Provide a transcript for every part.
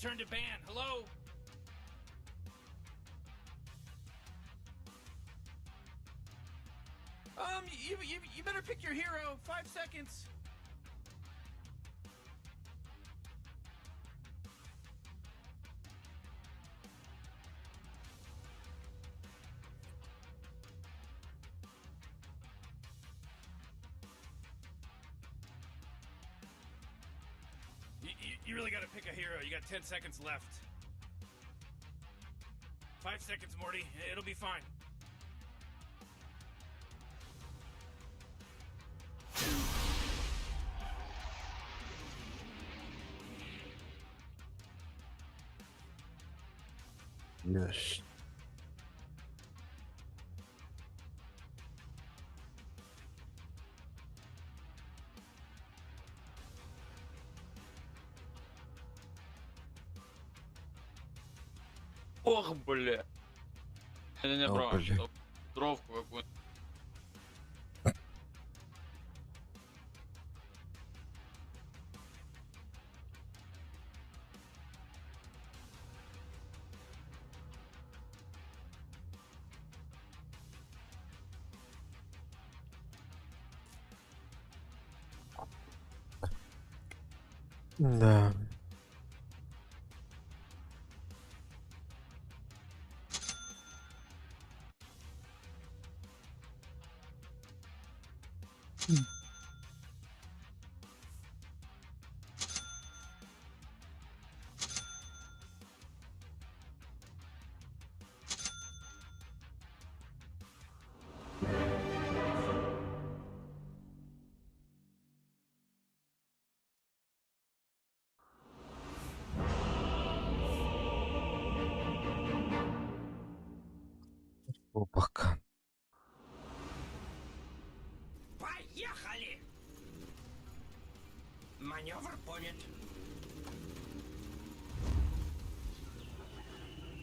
your turn to ban. Hello? Um, you, you, you better pick your hero. 5 seconds. You, you, you really gotta pick a hero. You got 10 seconds left. 5 seconds, Morty. It'll be fine. Yes. Ох, бля. Не-не-не, О, бро, бля. дровку какую. Да. Опака. Поехали! Маневр понят.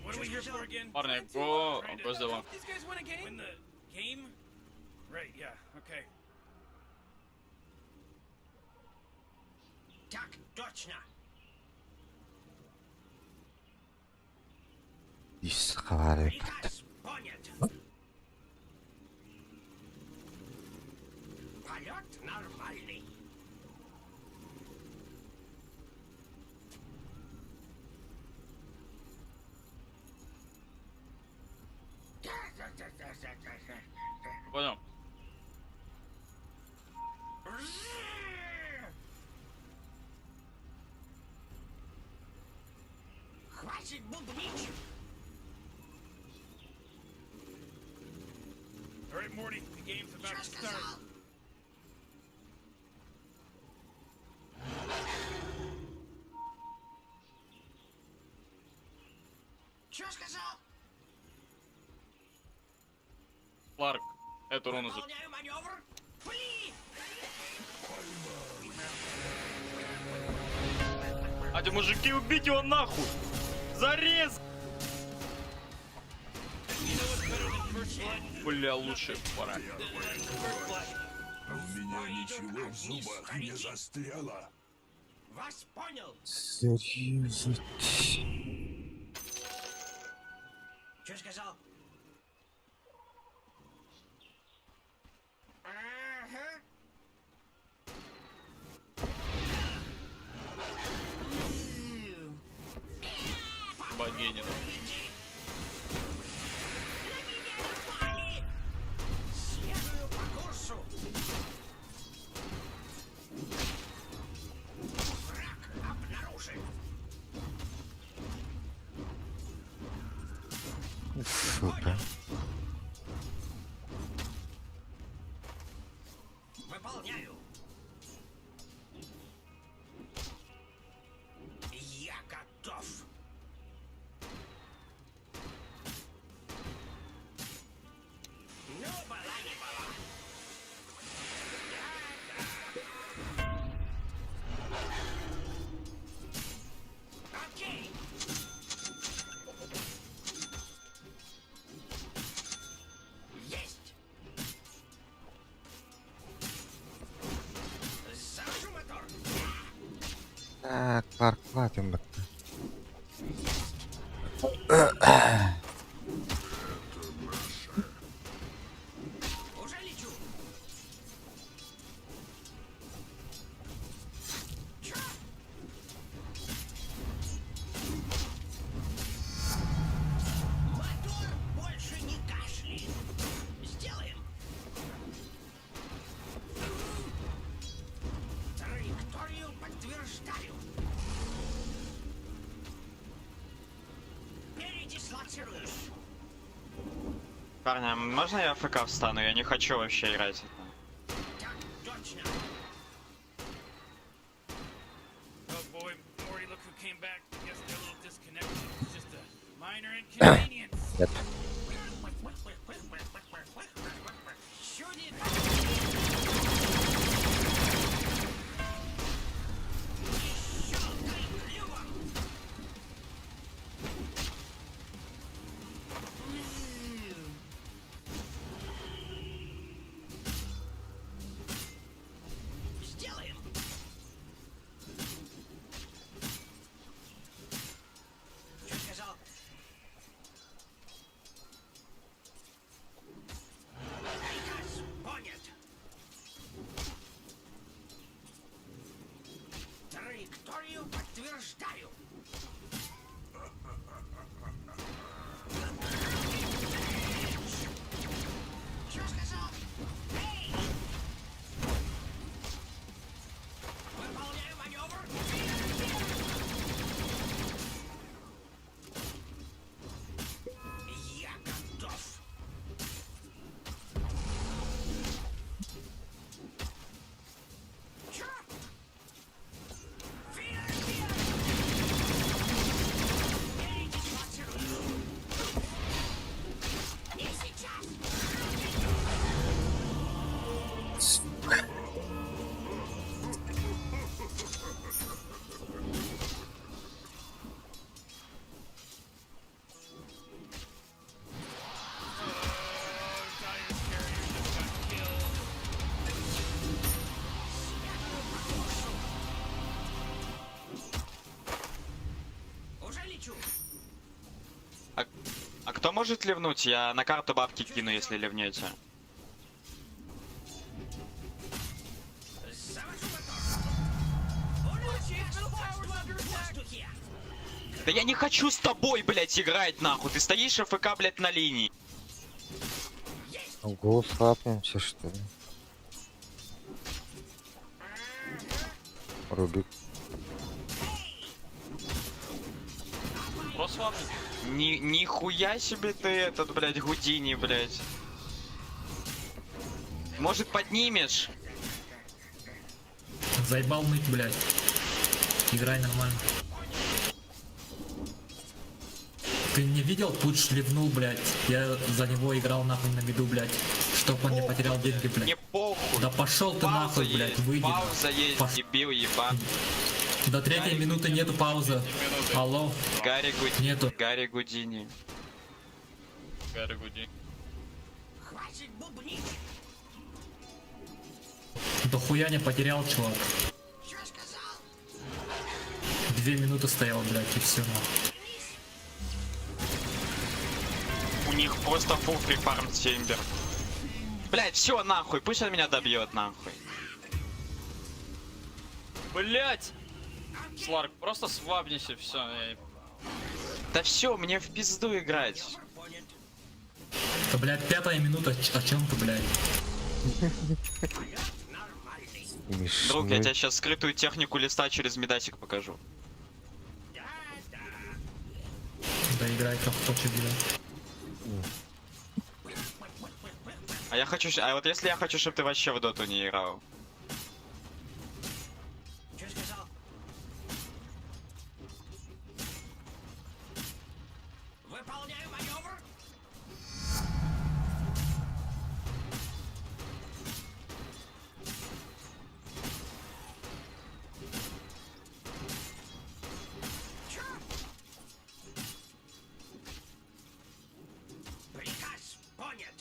What are we here for again? Парни, Trying to, го, trying to го сделаем. help These guys win a game? Win the game? Right, yeah, okay. Так точно. Ис хабары. Приказ понят. Полет нормальный. Понял. Хватит бубнить! All right, Morty, the game's about Что to start. сказал? Что сказал? Кларк, эту руну за... Выполняю маневр. Пли! А те мужики, убить его нахуй! Зарез! You know what's better than first blood? Бля, лучше пора. First blood. У меня ничего в зубах не застряло. Вас понял. Серьезно. Что сказал? Ага. Богиня. На меня напали! Следую по курсу. Враг обнаружен. Сука. Выполняю. Я готов. Ну, была не была. Да-да. Окей. Есть. Завожу мотор. Так, Кларк, хватит. Уже лечу. Чё? Мотор больше не кашляет. Сделаем. Траекторию подтверждаю. Передислоцируюсь. Парни, а можно я AFK встану? Я не хочу вообще играть. Так точно. Oh boy, Morty, look who came back. Guess their little disconnection was just a minor inconvenience. Yep. Сюда. Щелкай клювом. Сделаем. Что сказал? Приказ понят. Траекторию подтверждаю. Что сказал? Эй! Выполняю маневр. Я готов. Чё? Вверх! Передислоцируюсь. Не сейчас! Oh, Dire's carrier just got killed. Уже лечу. А, а кто может ливнуть? Я на карту бабки кину, если ливнете. Завожу мотор. У нас господство в воздухе. Да я не хочу с тобой, блять, играть нахуй. Ты стоишь AFK, блять, на линии. Есть! Ого, слапаемся, что ли? Рубик. Просто Ни, нихуя себе ты этот, блять, Гудини, блять. Может, поднимешь? Заебал ныть, блядь. Играй нормально. Ты не видел, Пудж ливнул, блядь. Я за него играл нахуй на миду, блядь. Чтоб он не потерял деньги, блядь. Мне похуй. Да пошел ты Пауза нахуй, блядь, есть, выйди. пауза есть, Пош- дебил, ебан. До третьей минуты нету паузы. Алло, Гарри Гудини. нету. Гарри Гудини. Гарри Гуди. Хватит бубнить. Да хуя не потерял, чувак. Что сказал? 2 минуты стоял, блядь, и все. Нахуй. У них просто full free farm Тимбер. Блять, все нахуй, пусть он меня добьет нахуй. Блять! Сларк, просто свабнись и все. Да все, мне в пизду играть. Маневр понят. Да, блядь, пятая минута, о чем ты, блядь? Полет нормальный. Друг, я Смешной. тебе сейчас скрытую технику листа через медасик покажу. Да, да. Да играй как хочешь, блядь. А я хочу, а вот если я хочу, чтобы ты вообще в доту не играл. Что сказал? Выполняю маневр. Чё? Приказ понят.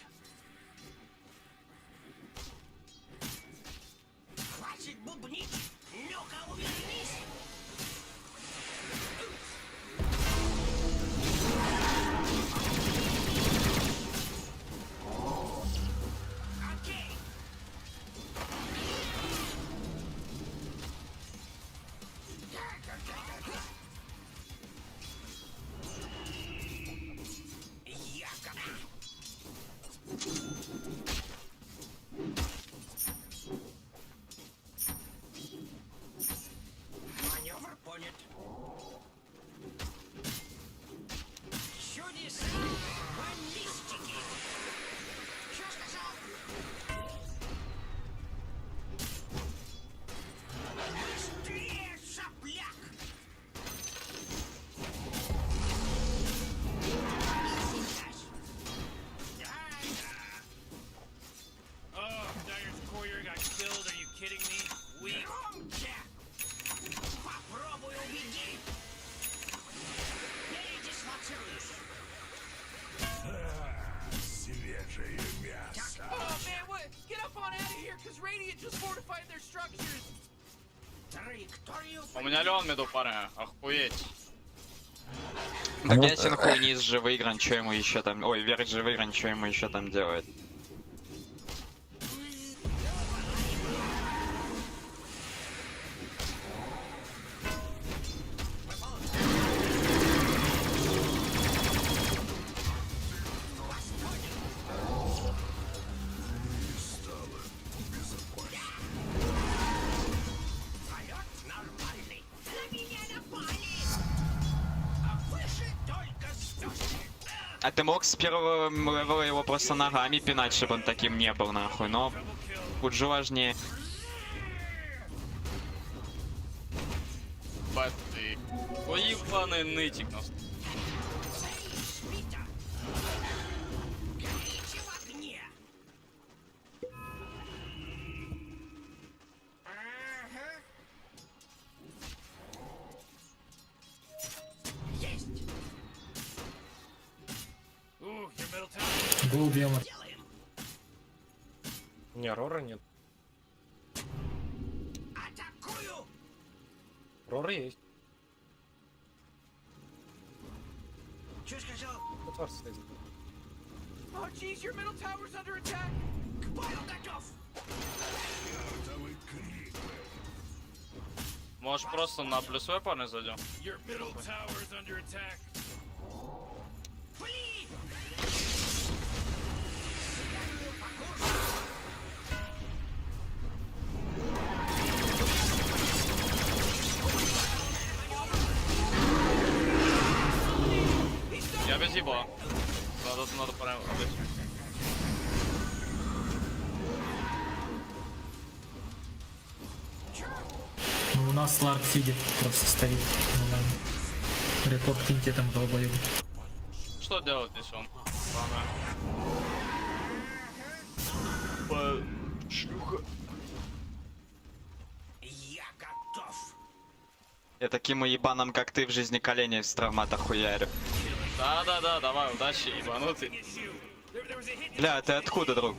Свежее мясо. Oh man, what? Get up on out of here, cause Radiant just fortified their structures. У меня Леон миду, парни, охуеть. Так Ну, ясен хуй низ же выигран, что ему еще там... Ой, вверх же выигран, что ему еще там делать? А ты мог с первого левела его просто ногами пинать, чтобы он таким не был, нахуй, но... Пуджу важнее. Бать ты. Ой, ебаный нытик нас. Ooh, your middle tower. Го убьем. Не, Рора нет. Рора есть. Вот вар стоит. Oh jeez, your middle tower's under attack. Чертовы крипы. Может просто на плюсовой, парни, зайдем? Your middle tower's under attack. Я без еба. Надо, парни, убить. Ну, у нас Сларк сидит, просто стоит. Ну ладно. Репорт киньте там долбоебу. Что делать здесь он? Ладно. Шлюха. Я таким уебаном, как ты, в жизни колени с травмата хуярю. Да-да-да, давай, удачи, ебанутый. Issue. There was a hit. Бля, ты откуда, друг?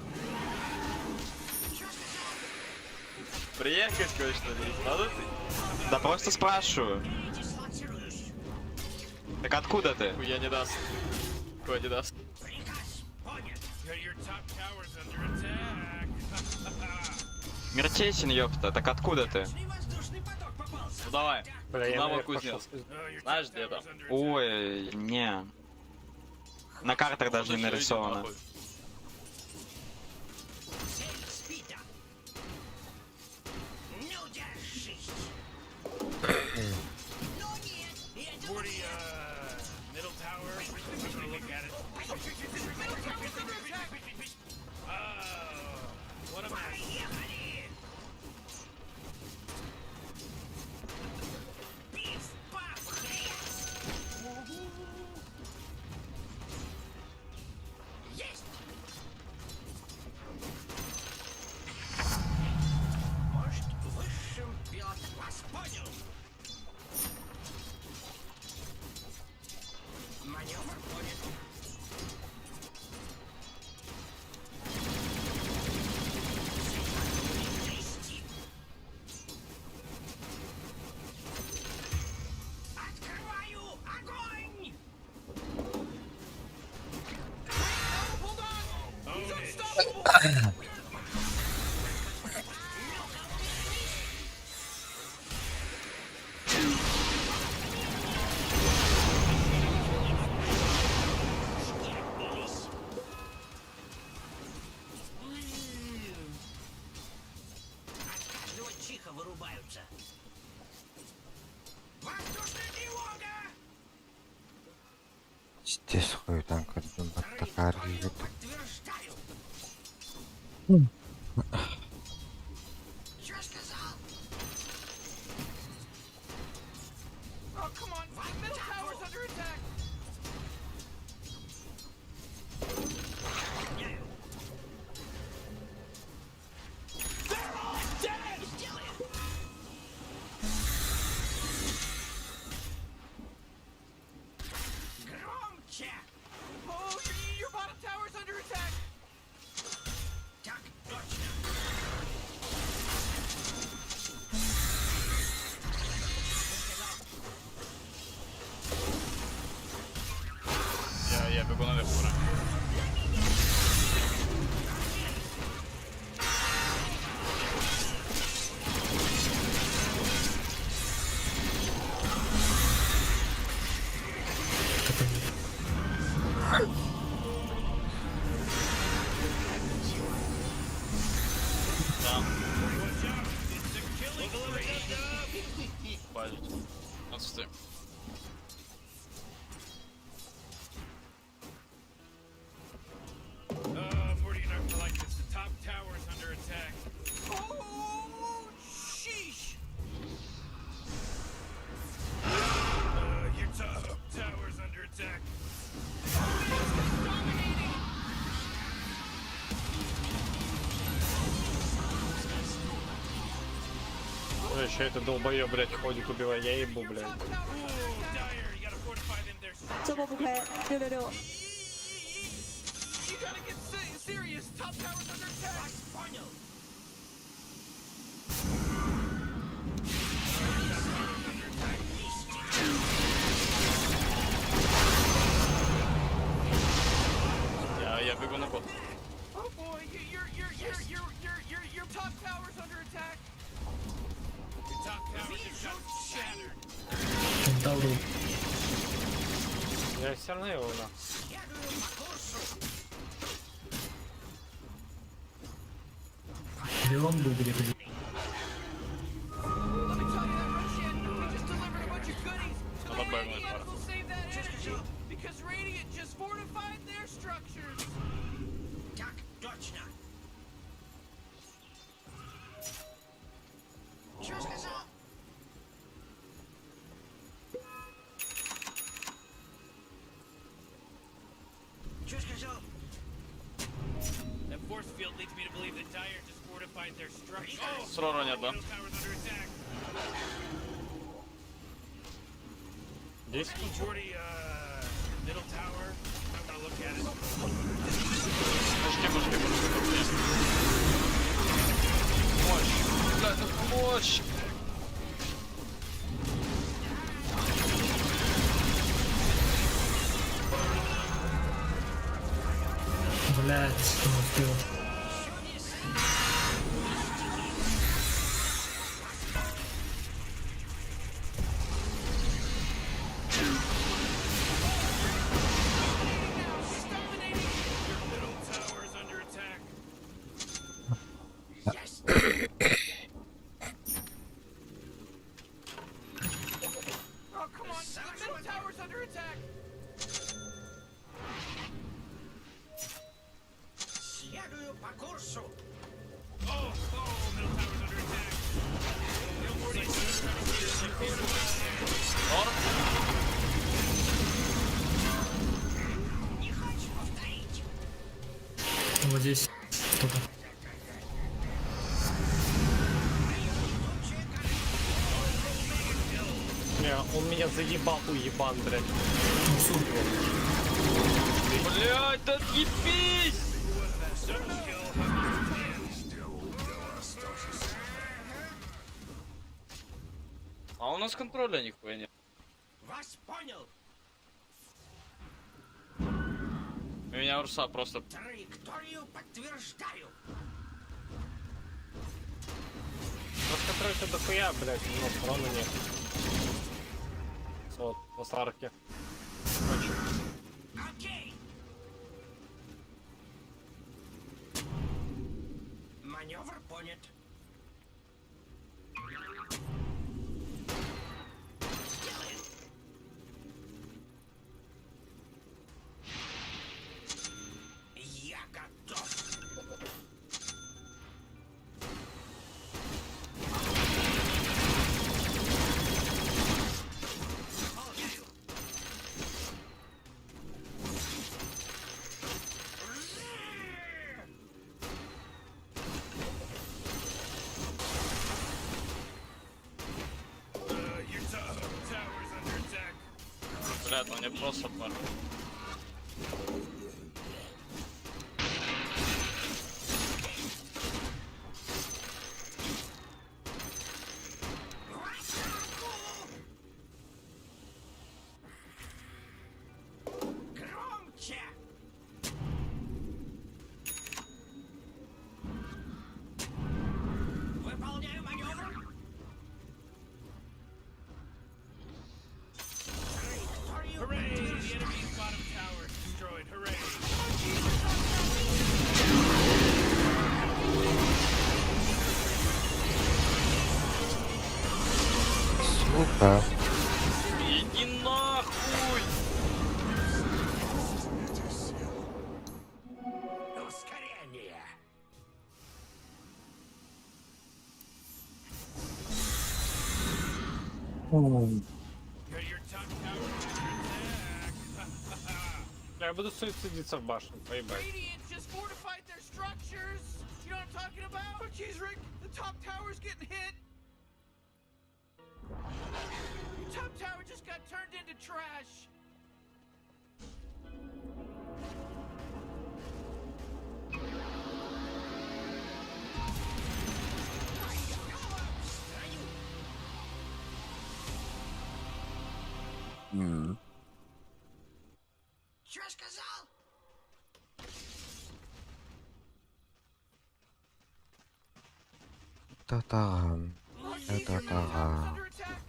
Приехать кое-что ли, ебанутый? Да просто спрашиваю. Так откуда ты? Хуя не даст. Хуя не даст. Your top tower's under attack. Мертесин, ёпта, так откуда ты? Ну давай. Бля, я наверх Новокузнецк. пошел. Oh, your top Знаешь, где там? tower's under attack. Ой, не. На картах даже не Ещё иди нарисовано. нахуй. Morty, middle tower. I'm gonna look at it. Oh, what a mess. Hold on. He's unstoppable. Здесь хуй там как такая режет. Oh come on, the middle tower's under attack. Oh, your bottom tower's under attack. 15. Morty, you're not gonna like this. The top tower's under attack. Oh, sheesh. Your top tower's under attack. Dominating. Ну, еще это долбоеб, блядь, ходит, убивай, я ебу, Your блядь. top tower's Ooh, under attack. Dire, you gotta fortify them. Their 这波不亏，六六六。 You gotta get serious. Top tower's under attack. Я бегу на бот. Oh boy, your top tower's under attack. Your top tower just got shattered. Кентавру. Я все равно его на. Леон был где-то здесь. Let me tell you that Roshan, we just delivered a bunch of goodies to the Надо бэгнуть Radiant. пора. We'll save that energy because Radiant just fortified their structures. That force field leads me to believe that Dire just fortified their structure. Oh, Срора нет, да? middle tower's under attack. Здесь? Morty, middle tower. I'm gonna look at it. Мужики, мужики, мужики, мужики. Помочь! Блядь, ну помочь! Блять, не успел. She's dominating. Middle tower's under attack. Oh, come on. The middle tower's under attack. Oh, middle tower's under attack. Yo, Morty, middle tower's like fortified. Норм? Вот здесь кто-то. Не, он меня заебал, уебан, блядь. Блядь, да отъебись! А у нас контроля нихуя нет. Вас понял. Меня Урса просто... Траекторию подтверждаю. У нас контроль-то дохуя, блядь, но урона нет. Вот, на сарке. Очень. Окей. Маневр понят. Сделаем. Я готов. Выполняю. Your top tower's under attack. Блядь, ну мне просто пора. Громче! Выполняю маневр. Траекторию Hooray! The enemy's Your top tower's under attack. Я буду суицидиться в башню, поебать. Radiant just fortified their structures. You know what I'm talking about? Oh, jeez, Rick, the top tower's getting hit. Your top tower just got turned into trash. Та-та-рам. Oh, jeez, your middle tower's under attack.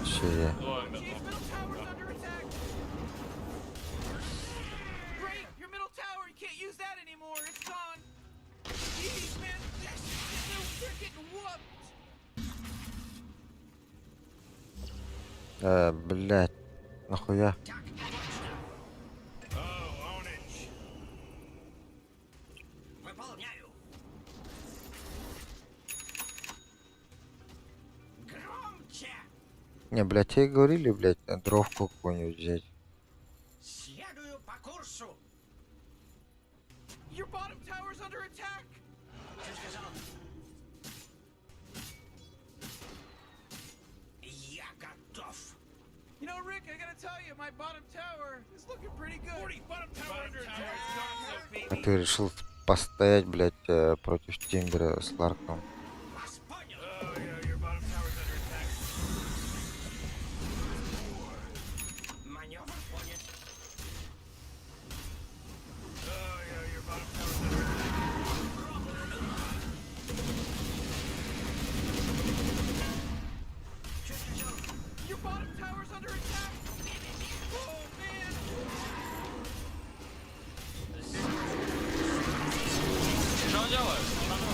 Ще є. Двое Jeez, мид. middle tower's under attack. Great, your middle tower, you can't use that anymore. It's gone. Jeez, man, they're getting whooped. Блядь, нахуя? Oh, ownage. Не, блядь, тебе говорили, блядь, дровку какую-нибудь взять. Your bottom tower's under attack. You know, Rick, I gotta tell you, my bottom tower is looking pretty good. 40 bottom tower under attack. А ты решил постоять, блядь, против Тимбера с Ларком. Oh, yeah, your bottom tower's under attack. Oh, yeah, your bottom tower's under attack. Your bottom tower's under attack. Oh man. Что он делает? You know,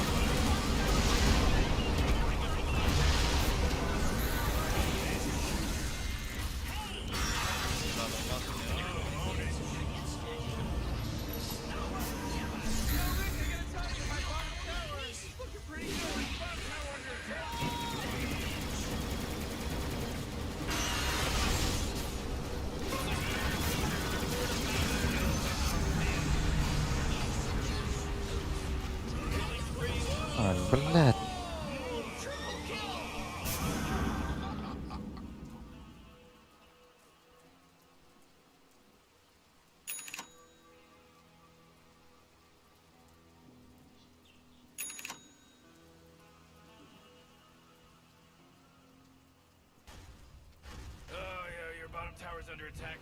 Rick, I gotta tell you, my bottom tower is looking pretty good. Bottom tower under attack. А, блядь. Oh, yeah, your bottom tower's under attack.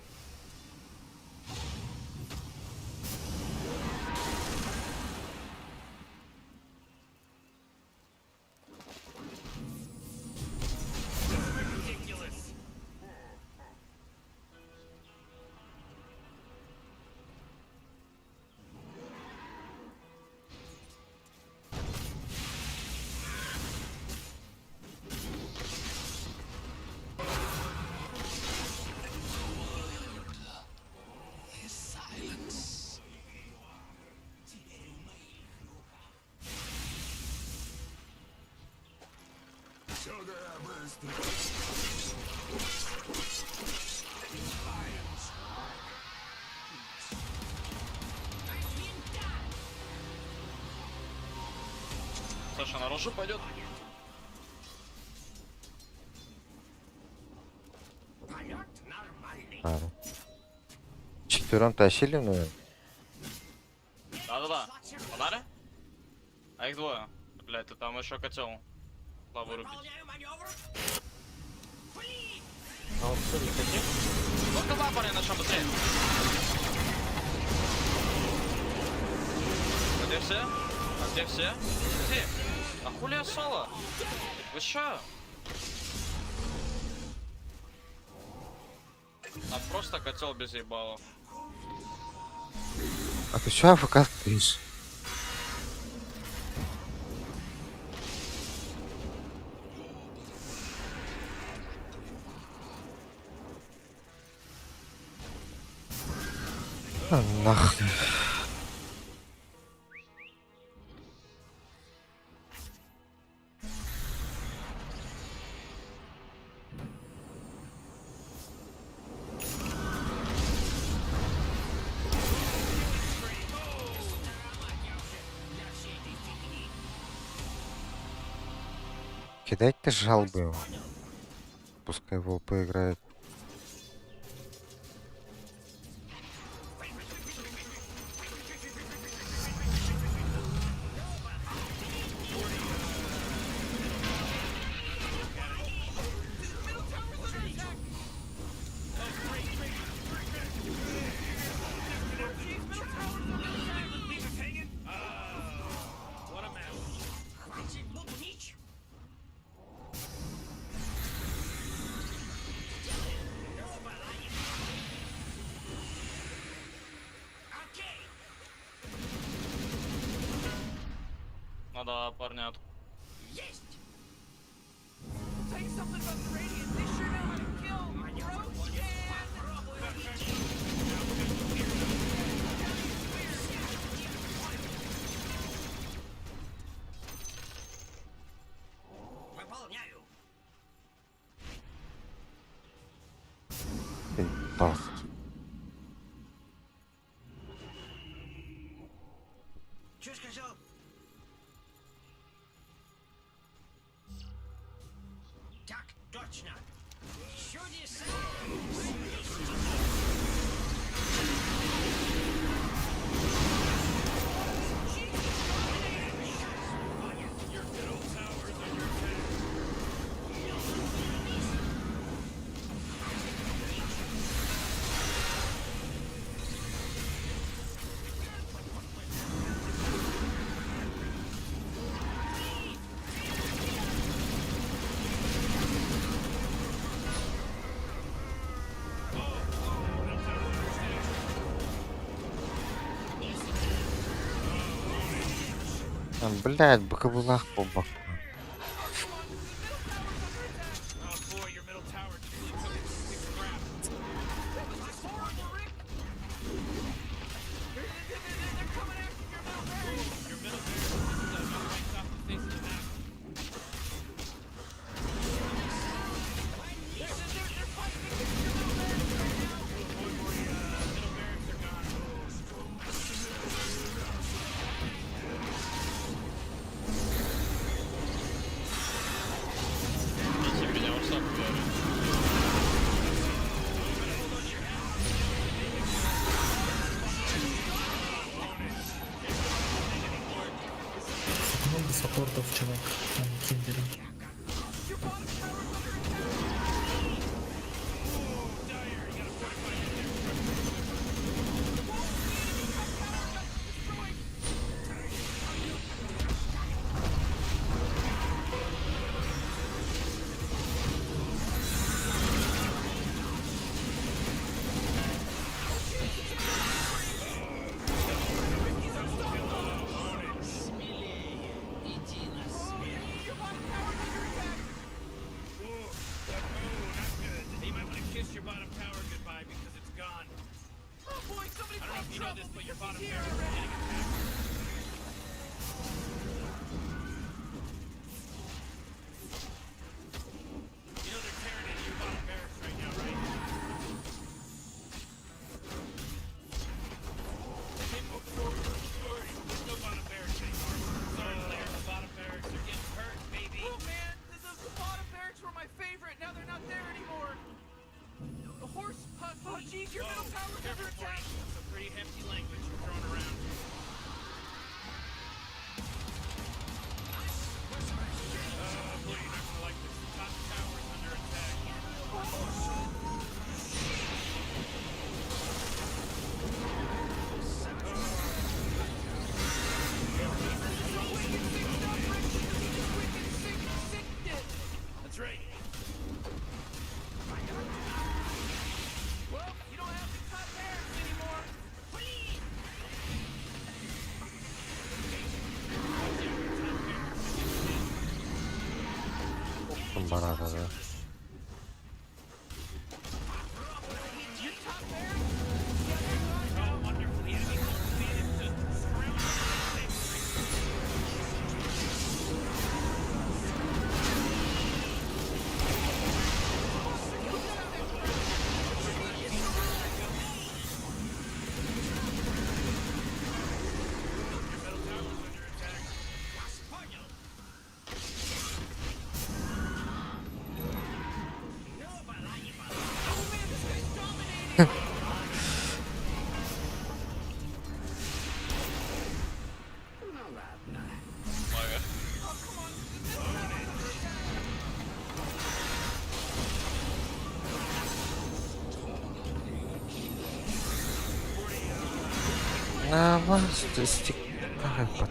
This is ridiculous. Сюда быстро! Саша на рожу пойдет? Ладно. Четвером тащили, наверное? Да-да-да. Подали? А их двое. Блять, ты там еще котел. Лаву рубить. А он что, не хотим? Вот козла, парень, начнем быстрее. А где все? А где все? Где? А хули я соло? Вы чё? Там просто котел без ебала. А ты чё AFK стоишь? А, нахуй. Кидайте жалобы ему. Пускай в ОП играет. Leave us hanging? Oh, what a mess. Надо парня от... Tell you something about the Radiant. They sure know how to kill. Roshan! Ебался. А, блядь, БКБлах по боку. Oh boy, your middle tower truly took its crap. That was just horrible, Rick. They're coming after your middle barracks. Your middle barracks just got wiped off the face of the map. They're fighting against your middle barracks right now. Middle barracks are gone. Идите, меня урсак ударит. Много саппортов, чувак, а не Тимбера. Your bottom tower's under attack. Whoa, the enemy top tower got destroyed. Your bottom tower's under attack. Ooh, oh, not good. You might want to kiss your bottom tower goodbye because it's gone. Oh boy, somebody I don't know called if you know trouble this, but your because bottom he's here barracks is already. getting attacked. You know they're tearing into your bottom barracks right now, right? Hey, oh, sorry. There's no bottom barracks anymore. Sorry, player. The bottom barracks are getting hurt, baby. Oh man, the bottom barracks were my favorite. Now they're not there anymore. The horse puck. Oh jeez, your middle Whoa, tower's under careful, attack. Morty. That's some pretty hefty language you're throwing around. Blue, you're not gonna like this. The top tower's under attack. Wicked synced up, Rick, because he just wicked synced it. That's right. Well, you don't have the top barracks anymore. Барата, да. Your top barracks? Yeah, they're gone now. Oh, wonderful. The enemy managed to scrounge up the thing. Your middle tower's under attack. На вас стекает под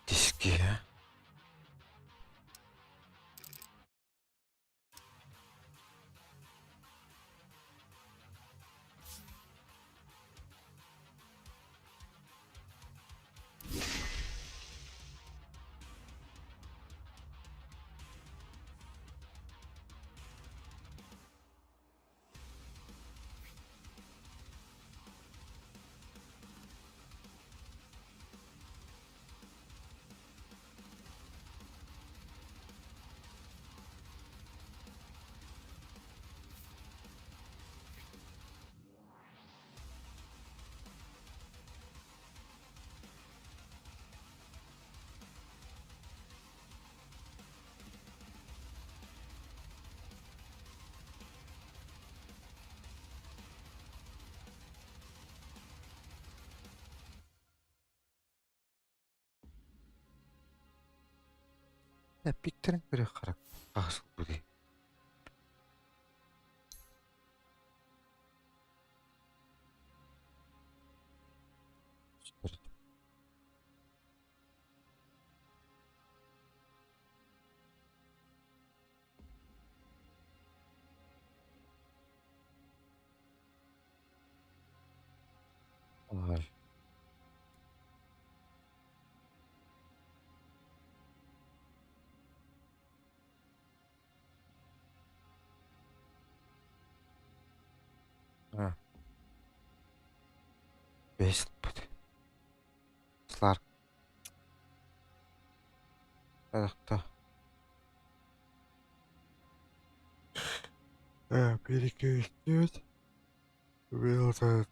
диски. Пиктерин көрө харак хаһыс буди. Ой. А. Бесит будет. Сларк. Это кто? Перекрестить. Это.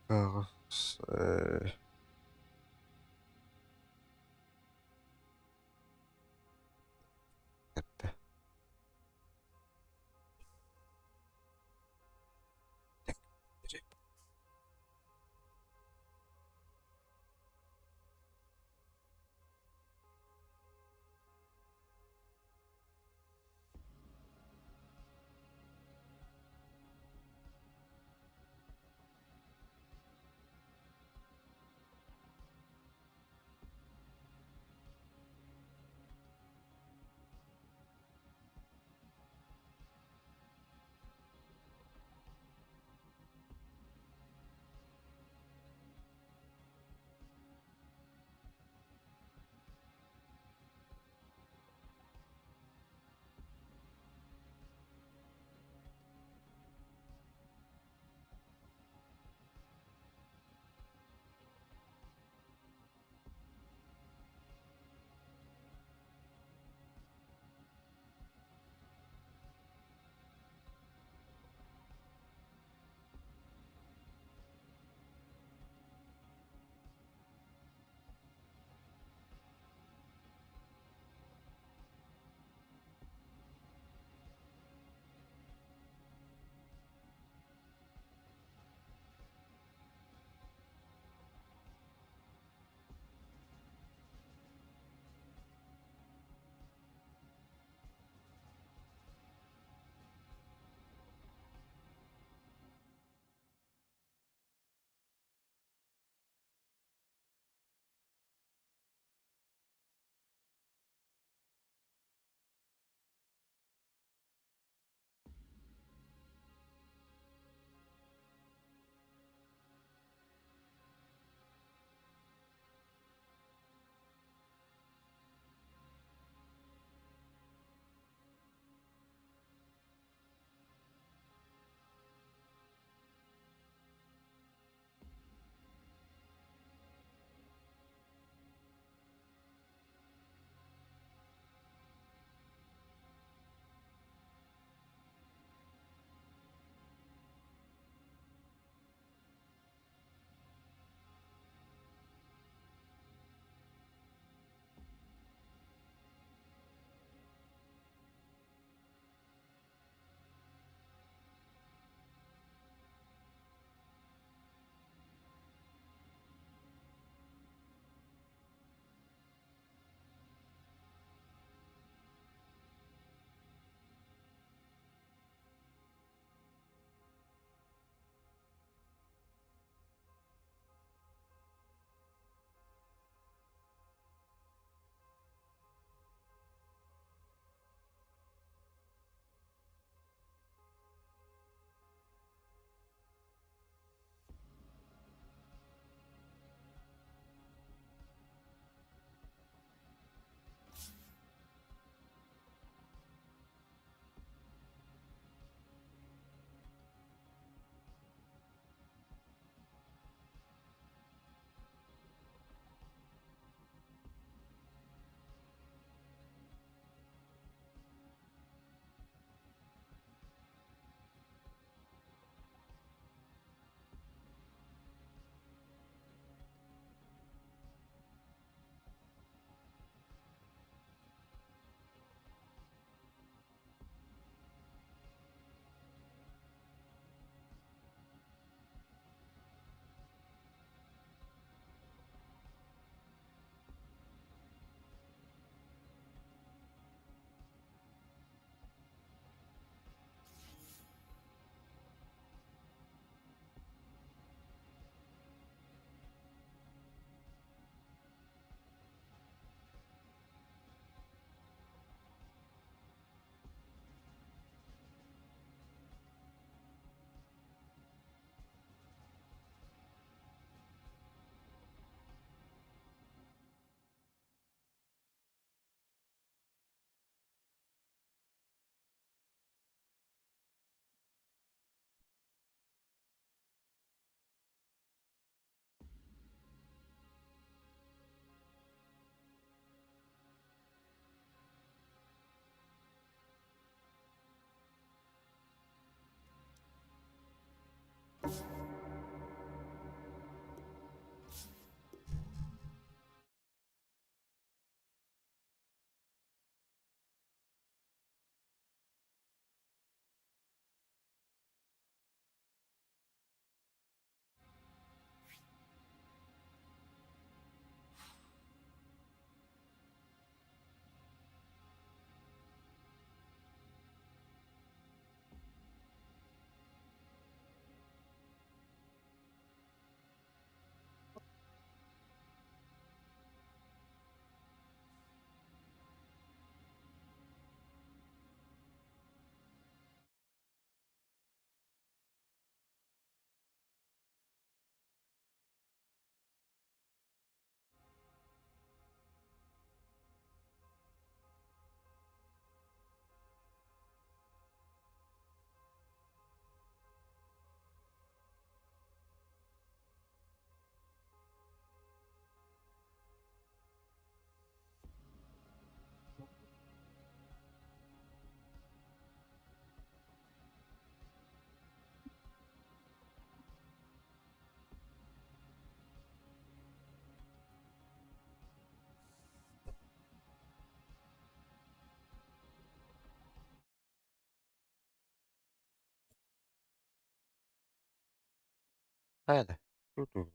Хайа да, ту-ту.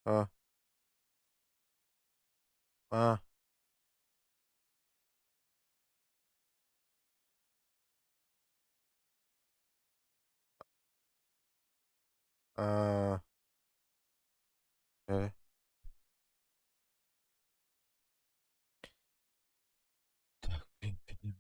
А. А. А. Э. Так, блин, блин.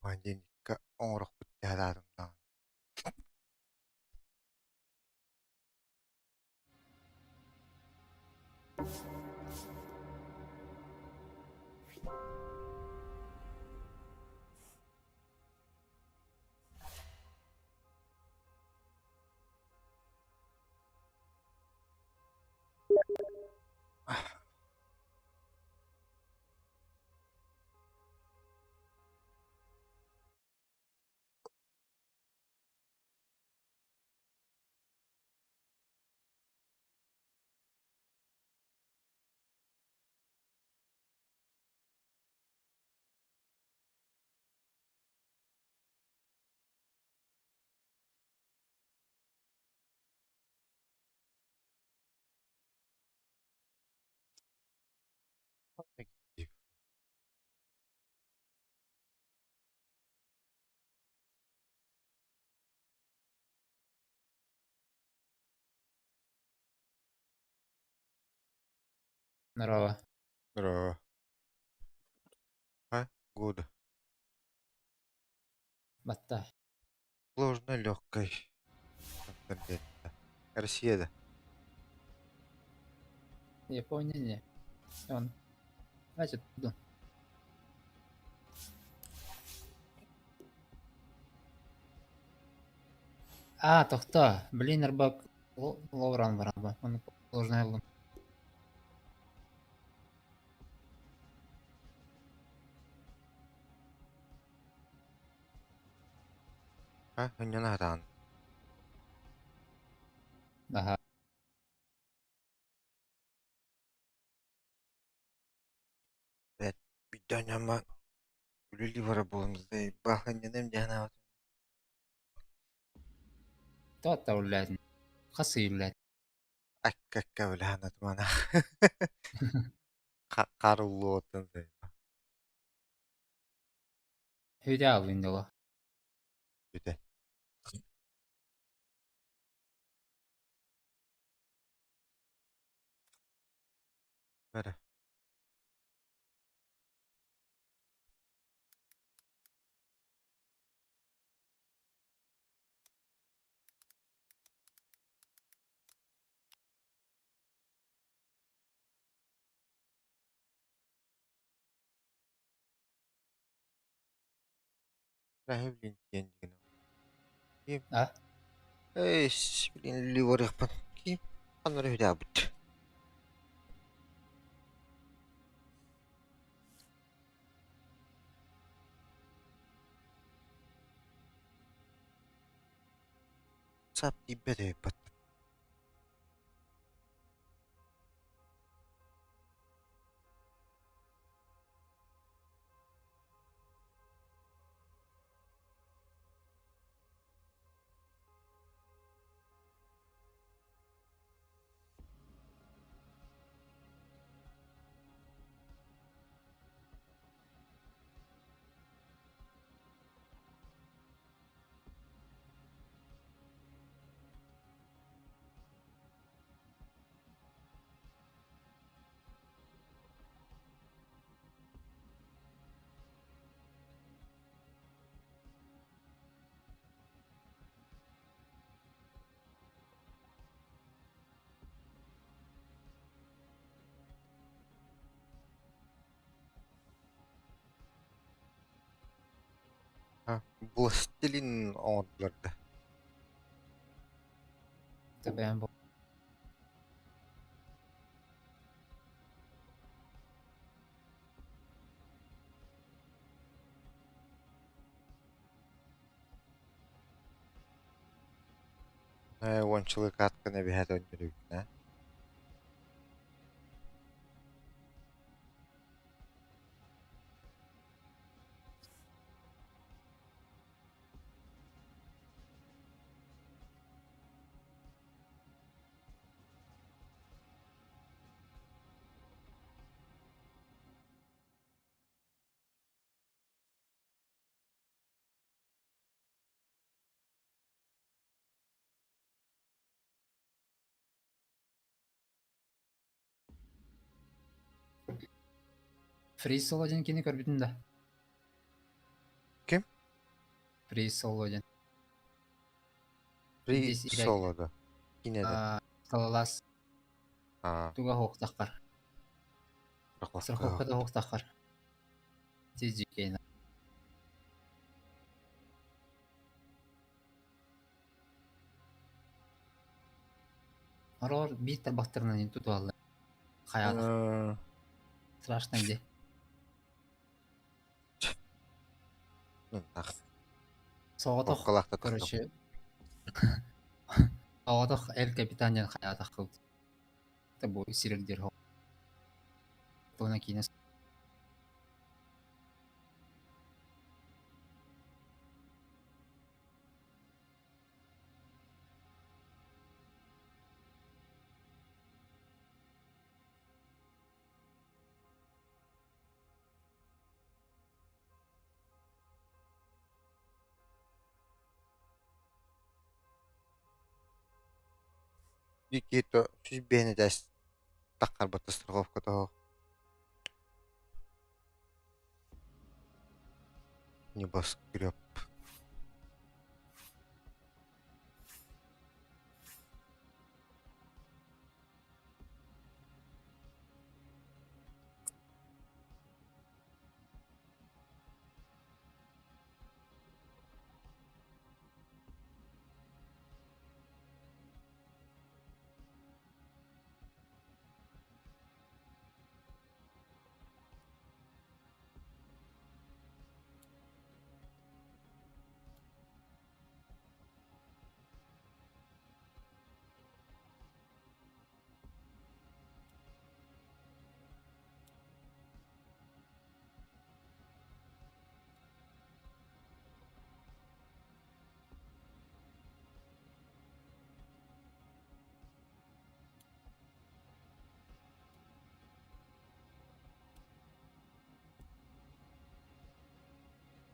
Понедельникка оҥорохпут дии санаатым даҕаны. Здорово. Здорово. А, good. Батта. Сложно легкой. Россия да. Япония не. Он. Значит, иду. А, тохто. Блин, рыбак. Ловран бараба. Он сложный лун. А, не надо. Ага. Бидоньяма үлэлии барар буолан баахынньаным диэн Кто-то блядь. Хасы, блядь. Аккакка билэһэн харуллуотун Hüdä window. бүтэ. Бара. Блин, диэн Ким? А? Эй, блин, ливарыхпын. Ким? Аннары хүдәбит. Сап тибет бат. Властелин оҥордулар да. Тебе бу. Э, уончалык аткын эбиһэт өннөрүгүнэ. Фриз сол один кини көрбүтүн да. Ким? Free Solo диэн. Free Здесь играть. Solo да. Кинеде. Скалолаз Аа, туга хоқтаққар. страховка. Страховкада хоқтаққар. Тижикейна. Орор биир тарбахтарынан тутуалла. Хаялах. Страшно где. Ну, нах. Соҕотох, Оккалаахта короче. Соҕотох Эл Капитан диэн хаятах кылт. Табу сирилдир хо. Туна киинэ Никито сүүс этээс таххарбата страховка того. Небоскреб.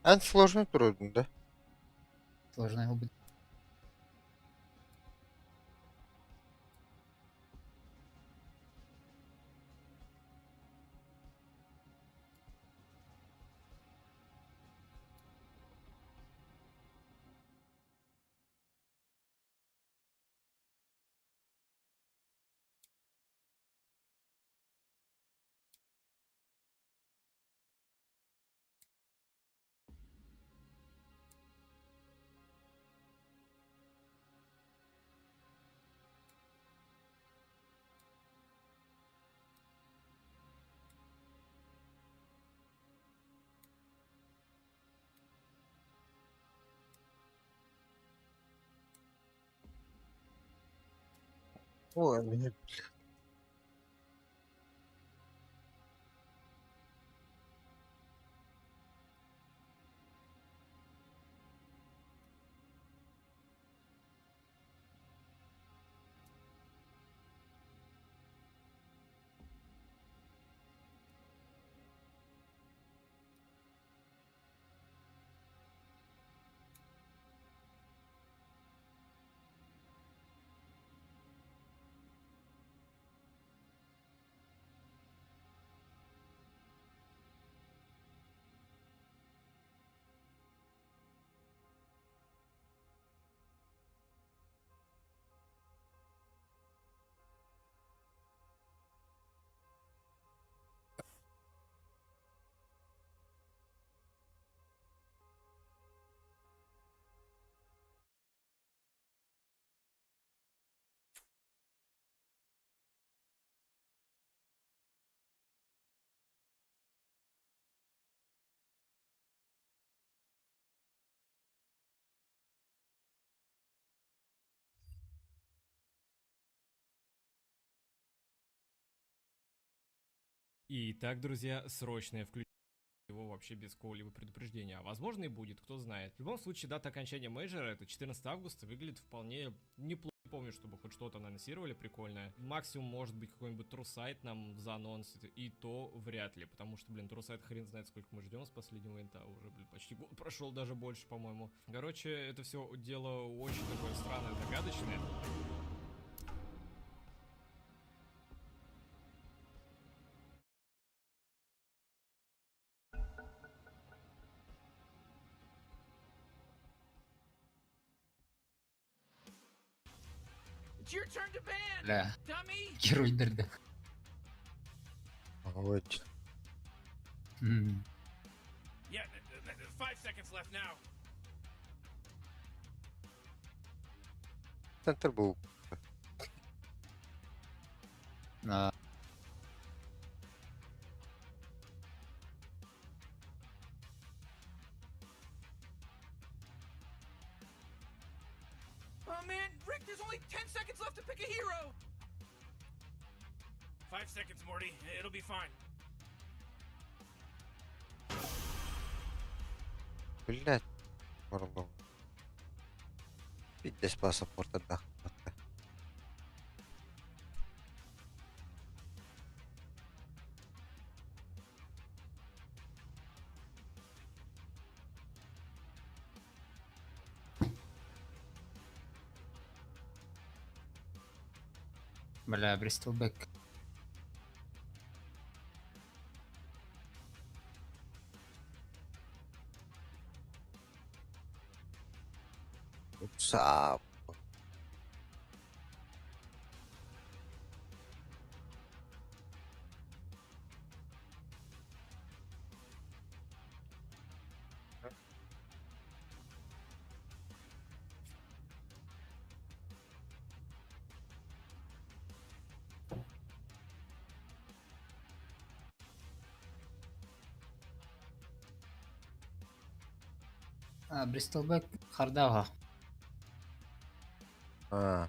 Эн сложный трудно, да? сложно его будет. Ой, меня. Итак, друзья, срочное включение его вообще без какого-либо предупреждения. А возможно и будет, кто знает. В любом случае, дата окончания мейджора, это 14 августа, выглядит вполне неплохо. Не помню, чтобы хоть что-то анонсировали прикольное. Максимум, может быть, какой-нибудь True Sight нам заанонсит, и то вряд ли, потому что, блин, True Sight хрен знает, сколько мы ждем с последнего инта, уже, блин, почти год прошел, даже больше, по-моему. Короче, это все дело очень такое странное, загадочное. It's your turn to ban. Бля, Dummy. геройдарды. Ой, М. Yeah, 5 seconds left now. Центр был. Да. Oh man, Rick, there's only 10 seconds left to pick a hero. 5 seconds, Morty. It'll be fine. Блять, горло. Пиздец паспорта да. Бля, Bristleback. Сап. А, Bristleback хардага. А,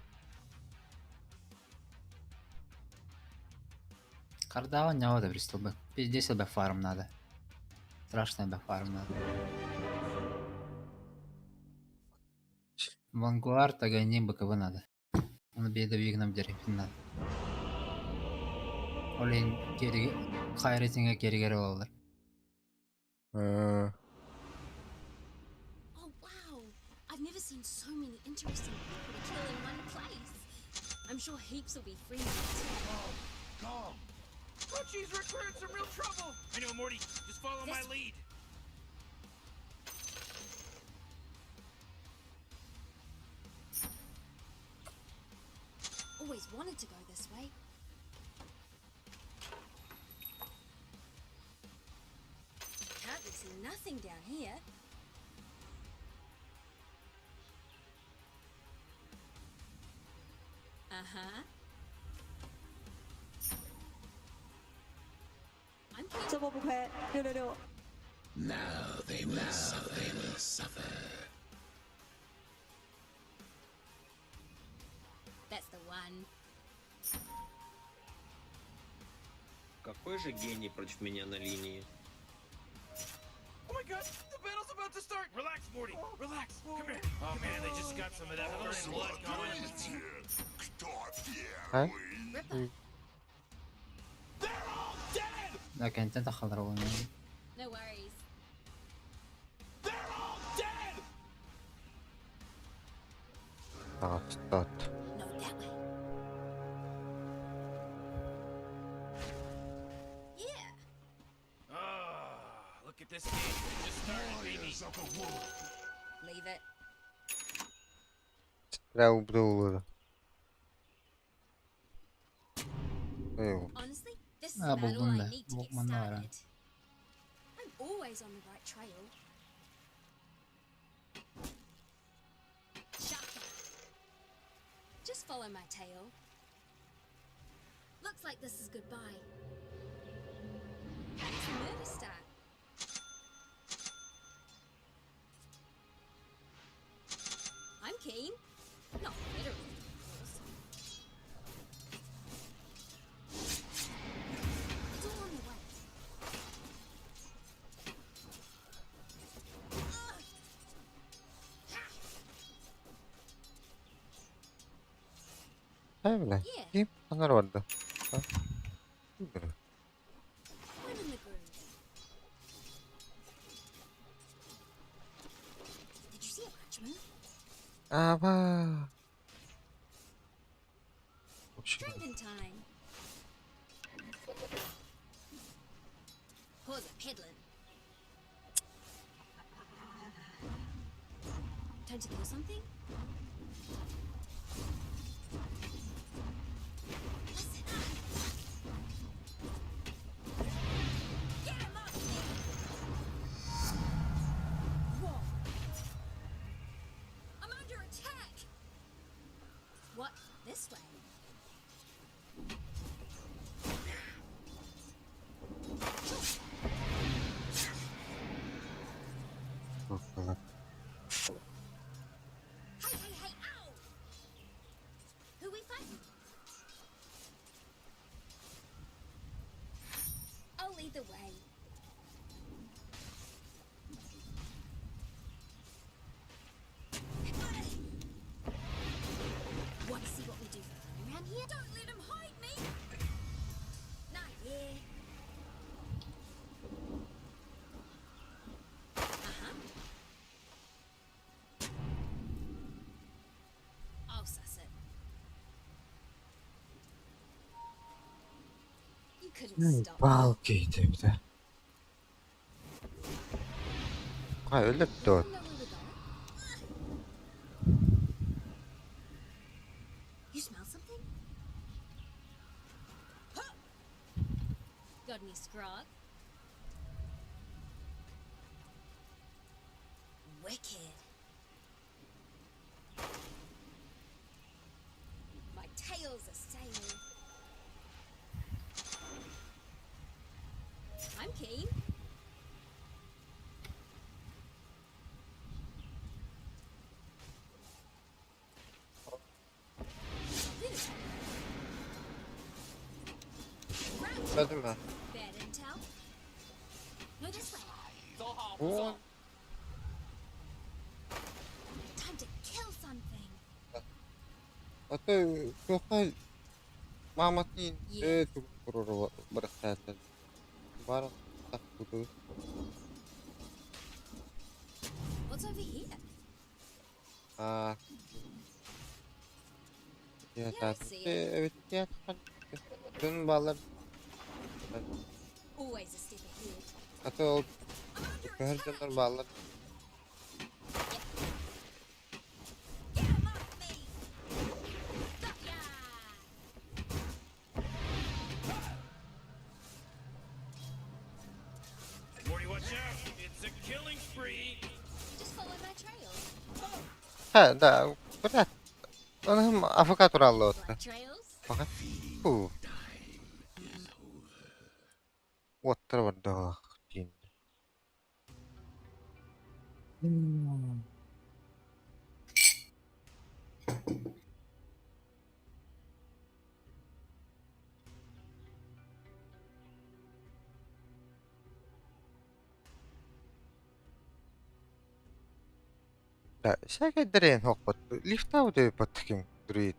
Хардага не надо Bristleback. Пиздец себе фарм надо. Страшно себе фарм надо. Vanguard, Аганим, БКБ надо. Он беда нам дерев надо. Олен кери хайретинге кери олар. Oh wow! I've never seen so many interesting people to kill in one place. I'm sure heaps will be free. Come. Oh jeez, Rick, we're in some real trouble. I know, Morty. Just follow my This- lead. Always wanted to go this way. Hardly see nothing down here. Uh huh. I'm keen. 这波不亏，666。 Now they will suffer. They will suffer. That's the one. Какой же гений против меня на линии? Oh my God, the battle's about to start. Relax, Morty. Relax. Come here. Oh man, they just got some of that burning blood going. Смотрите, кто А? первый. لكن انت تخضر No worries. Так, стат. No, that way. Yeah. Ah, look at this game. It just started, baby. Warriors of the world. Leave it. Стрел был. Эй, Honestly, this is Ah, about all I bulldun da. need to get Bokmanı var ha. started. I'm always on the right trail. Shaka. Just follow my tail. Looks like this is goodbye. How does the murder start? I'm keen. Not literally, of course. It's all on the way. Ugh. Ha! Эй, бля. Yeah, Ким? Нормально. А? Бля. I'm in the groove. Did you see a arch move? Ава. Вообще, Drinking time. Pause it peddling. Time to kill something? Ыллар. Hey, hey, hey, ow! Who we fighting? I'll lead the way. Want to see what we do for fun around here? Don't let 'em hide me! Not here. Uh-huh. I'll suss it. You couldn't stop me. Палки диэбитэ. Хай өлөр дуо? Know where we're going? You smell something? Huh. Got any scrog? Wicked. My tail's a sail. I'm keen. Өлдүм ээ. Bad intel. No, this way. Уон Time to kill something. Ата туохха мааматын ээ тугу туруору барахсаатар. Баар тахпытыы. What's over here? Аа. Yeah, I see it. Эбит Дьон бааллар. Always a step ahead. Ата ол I'm under көһөр attack. дьоннор бааллар. Get 'em off me. Got ya. Morty, watch out! It's a killing spree! Just follow my trail. Ха, да, блядь. Ону АФК туралла Like trails? Баҕар. Фу. Уоттар бардаах диэн. Да, сээкэйдэрин хоппот. Лифтау дөйпөт ким друид.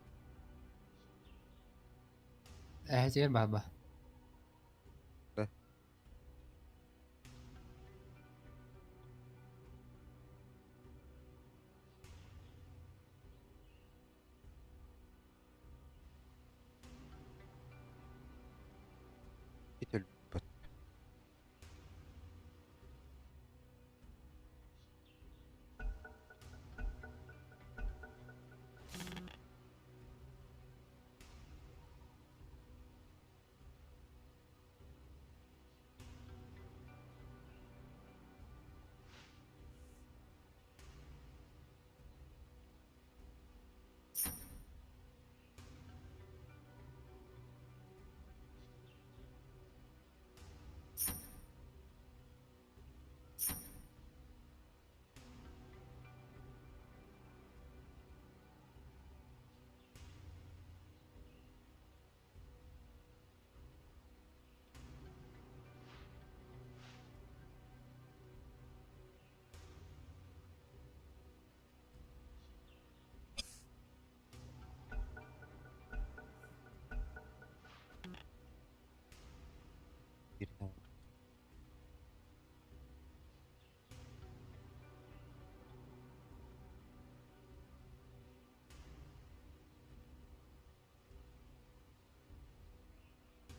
Эһэтигэр баба. Да. Итэлбэт.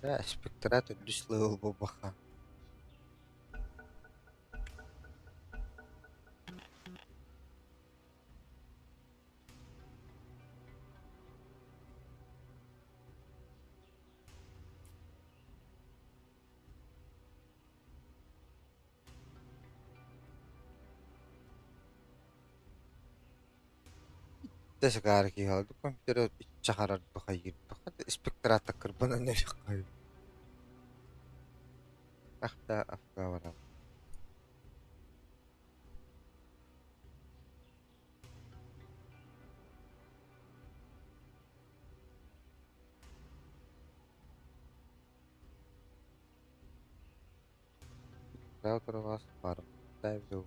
Да, спектрат үс level буолбаха. Тэс каар киһи компьютер иччахарар бахайыр бахат спектрата кырбанан эрэ Ахта афка барам. Утары баар дуу.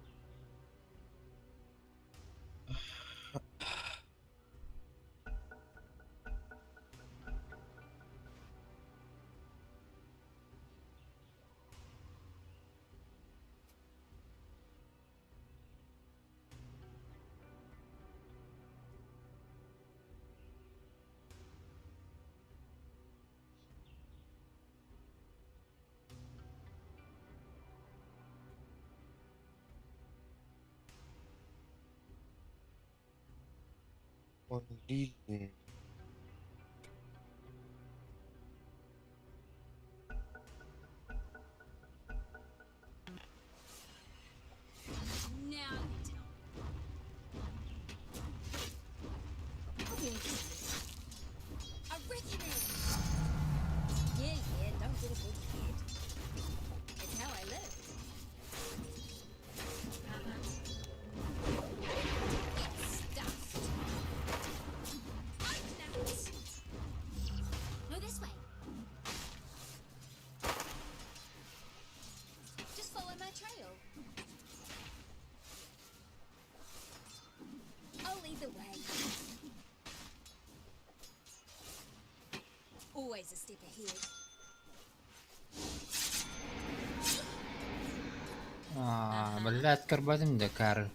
Он длинный. Now you tell me. I'll be interested. A reckoning! Yeah, don't get a big head. It's how I live. Get stuffed. Oak nuts. No, this way. Just follow my trail. I'll lead the way. Always a step ahead. Аа, блядь, карбадым да кар.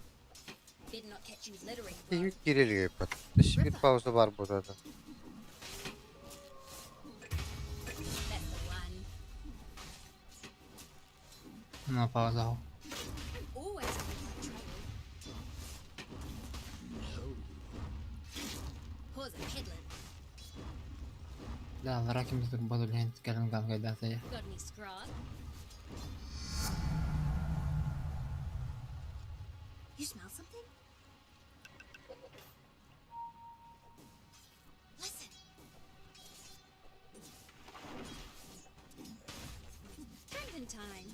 Better not catch you littering, bro. Тиги кирилге пат. Шигит пауза бар будет. That's the one. На пауза. I'm always on the right trail. Pause it, peddling. Да, лараким тут буду лент калым гангайда я. Got any scrog? You smell something? Listen. Drinking time.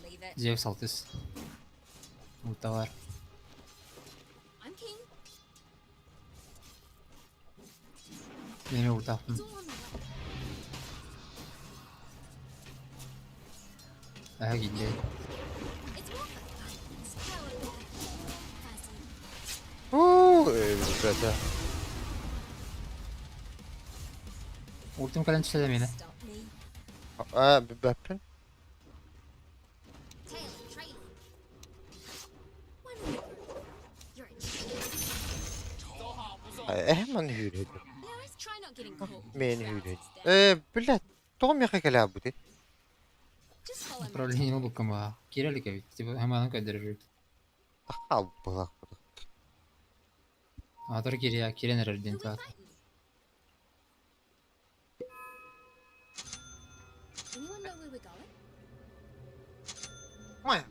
Leave it. Зевс алтыс. Ульталар. I'm keen. Неме ультаптым. It's all on the way. Ага, гидде. It's more for fun. It's power fuzzy. Уу, ребята. Ультым кален читала меня. Stop me. А, бэппин. Tail trailing. One in the group. You're a champ. Эһман хүрээд. Now let's try not getting caught. Мен хүрээд. Trousers down. Э, блядь, тоом яхаа калаа бүт. Just follow my Управление облаком, а. Кирилика ведь, типа, хаманан кадержит. Тахаа булах. Атор кирия, кирен Who we рожден так. fighting? Anyone know where we're going? Мая.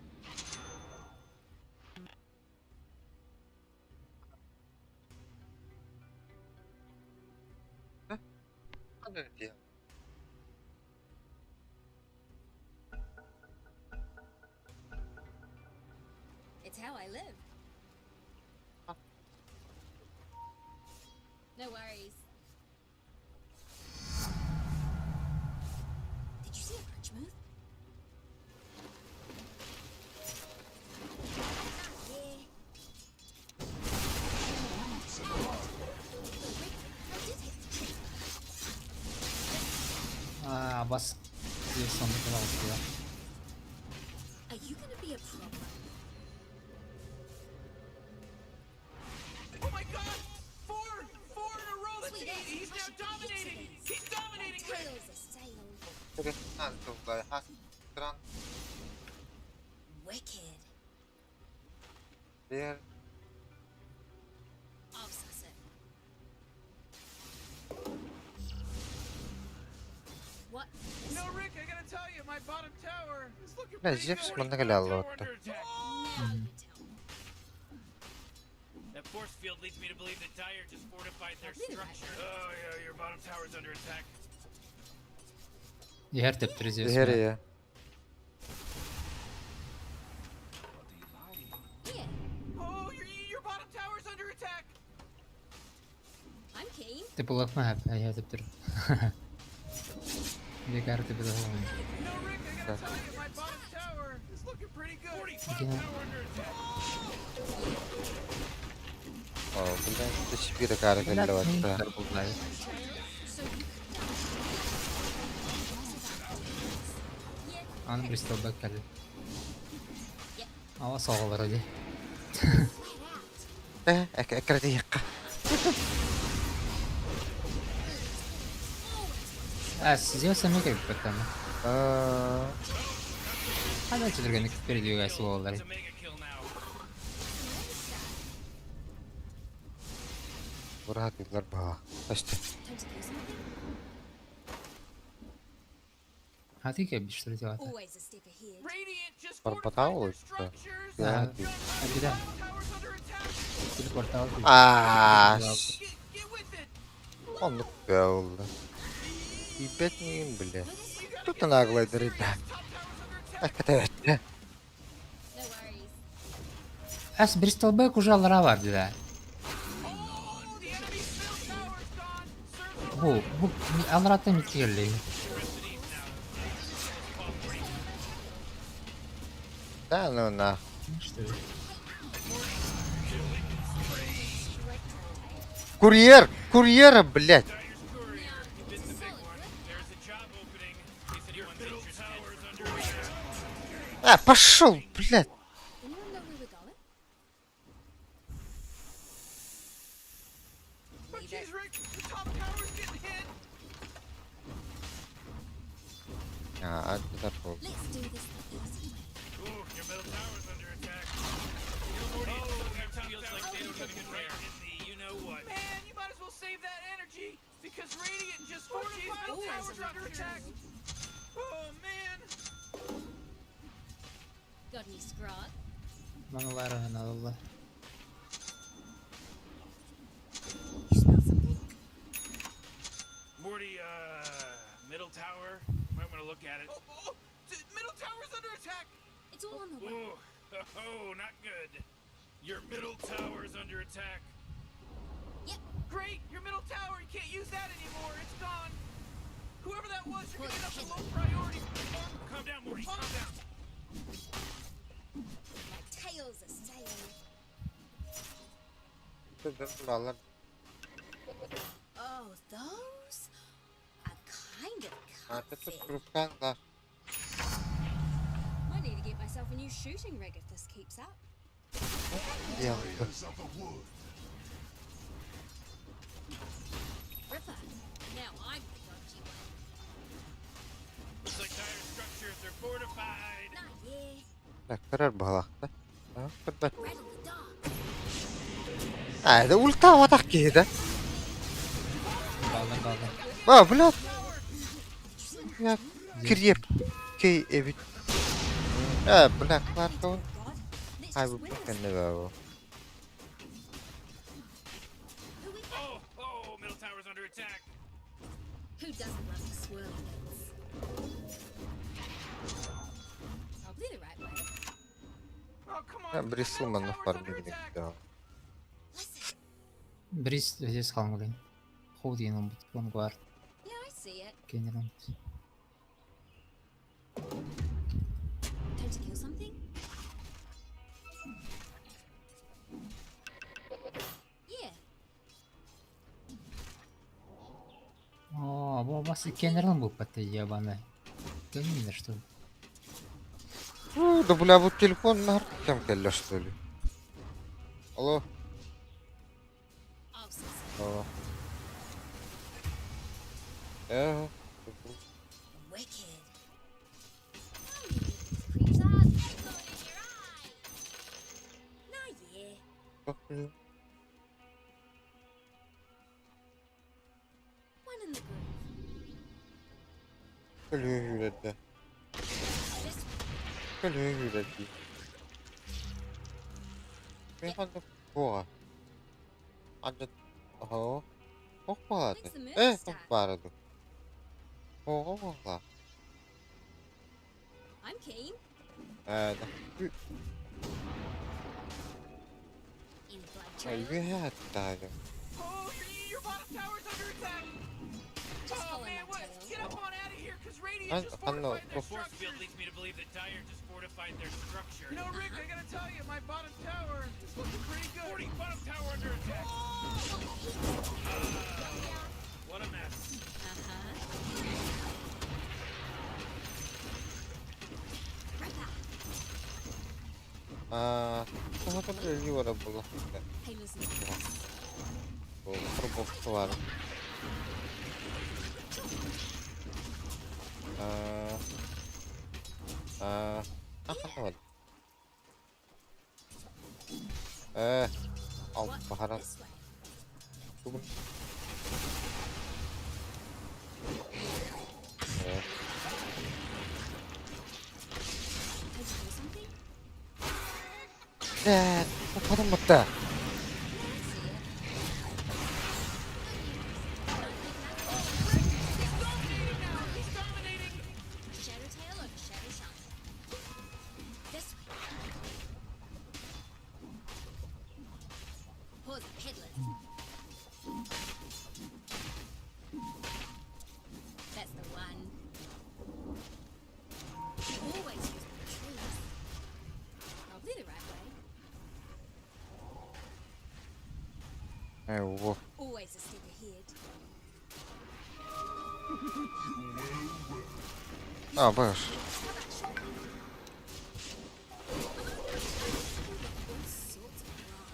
Э? It's how I live. No worries. Did you see a bridge move? Ah, yeah. Rick, I did hit the tree. А, бас. Зевс он пожалуйста. Are you gonna be a problem? Oh my god! Four! Four in a row! That's Sweet eight! ass, He's I now should picture dominating! this. He's dominating Rick! Tails a sail. Тран. Wicked. Бер. I'll suss it. What? No, Rick, I gotta tell you, my bottom tower is looking Бля, pretty Зевс good. манна калаа Now you tell me. That force field leads me to believe that Dire just fortified their Really right. structure. Oh yeah, your bottom tower's under attack. Яр тептер Зевс. Хэр я. Yeah, Oh, your bottom tower's under attack! I'm keen. Ты булак ма я тептер. Две карты по-другому. You know, Rick, I gotta tell you, my bottom tower is looking pretty good. Кино. О, бля, ты кара Блядь, кэллэ ну, да. был, блядь. So you could die. Yeah, Аны Бристолбек кэлли. Ава соҕолоро дии. flat out. Э, эккирэтиэххэ. А, Зевс эмиэ кэлбит аны. Аа, Ханна түргэнник передвигайся буоллар. It's a mega kill now. бураатылар баа. Ташты. Time to kill something? Хати кэлбит что ли делать? Always a step ahead. Radiant just Барбатал fortified their это? structures. Да. Да. Обида. Bottom tower's under attack. Телепортал. Аа. Get, get with it. Оннук буолла. Ибет миин бля. Тут наглайдар да. Top tower's under attack. Эккирэтэ. No worries. Ас Бристолбек уже аллара бар дии. Oh, the enemy's middle tower's gone. Serves Бу, бу аллараттан митти кэлли. Да ну на. Что ли? Курьер! Курьера, блядь! There's a job opening. In case anyone's interested. Tower's under attack. А, пошел, блядь! Anyone know where we're going? Oh, Leave it. jeez, Rick, the top tower's getting hit. А, это пол. Let's do this the easy way. Ooh, your middle tower's under attack. Oh, their top feels like they don't even care. In the you know what. Man, you might as well save that energy because Radiant just fortified middle tower's under attack. Oh man. Got any scrod? Маналара надо. You smell something? Morty, middle tower. Might want to look at it. Oh, oh, middle tower's under attack. It's all on the way. Ooh, oh, not good. Your middle tower's under attack. Yep. Great, your middle tower, you can't use that anymore. It's gone. Whoever that was, you're gonna end up a low priority. Calm down, Morty. Calm down. My tail's a sail. Балар. Oh, those are kind of А, это comfy. крупкан, да. Might need to get myself a new shooting rig if this keeps up. Делаю. Warriors of the wood. Ripper. Now I'm the dodgy one. Looks like dire structures are fortified. Not yeah. Так, көрөр баалаахта. А, көрбөт. Rattle the dog. А, это ульта вот так киһи да. Балда балда. А, блядь. Я крепкий эбит. А, бля, Кларкон. God. Let's Ай, just бу win this. кэннэ баа. Who we Oh, oh, middle tower's under attack. Who doesn't love the swirly bits? Probably the right way. Oh, come on. Брисл Middle манна tower's фарминг under attack. да. Listen. Брист здесь халмулин. Хоудин он будет лонгвар. Yeah, I see it. Кенерон. Time to kill something? Yeah. О, бу бас кенерон был патты ебаный. Кенерон что ли? Фу, да бля, вот телефон на кем кэллэ что ли? Алло. I'll see some. Алло. Э, Wicked. How many of these creeps are they going in your eye? Nah, yeah. One in the groove. Көлүгүрәдэ. This Көлүгүрәдэ. Мен ханды буа. Анда Охо. Ох баады. When's the murder Э, ох start? барады. Ого була. I'm keen. Э, да. Any blood trails? Үгү Oh, your bottom tower's under attack. Just Oh follow man, my what? tail. Get up on out of here, cause Radiant just Ханна fortified their туох Force field leads me to believe that Dire just fortified their structure. You know, Rick, I gotta tell you, my bottom tower is looking pretty good. 40 bottom tower under attack. What a mess. Ripper. Аа, саха өлүү бара буолла. Hey, listen. Пробовкалар. Аа аа ахаа. Э, ал What? бахара. This way. Бүгүн. Э, Did you do something? Э, потом вот Shadow tail or shadow shot? This way. Pause peddlers. That's the one. Always use the trees. Probably the right way. Э, во. Always a step ahead. А, баш. How about shopping? All sorts of wrong.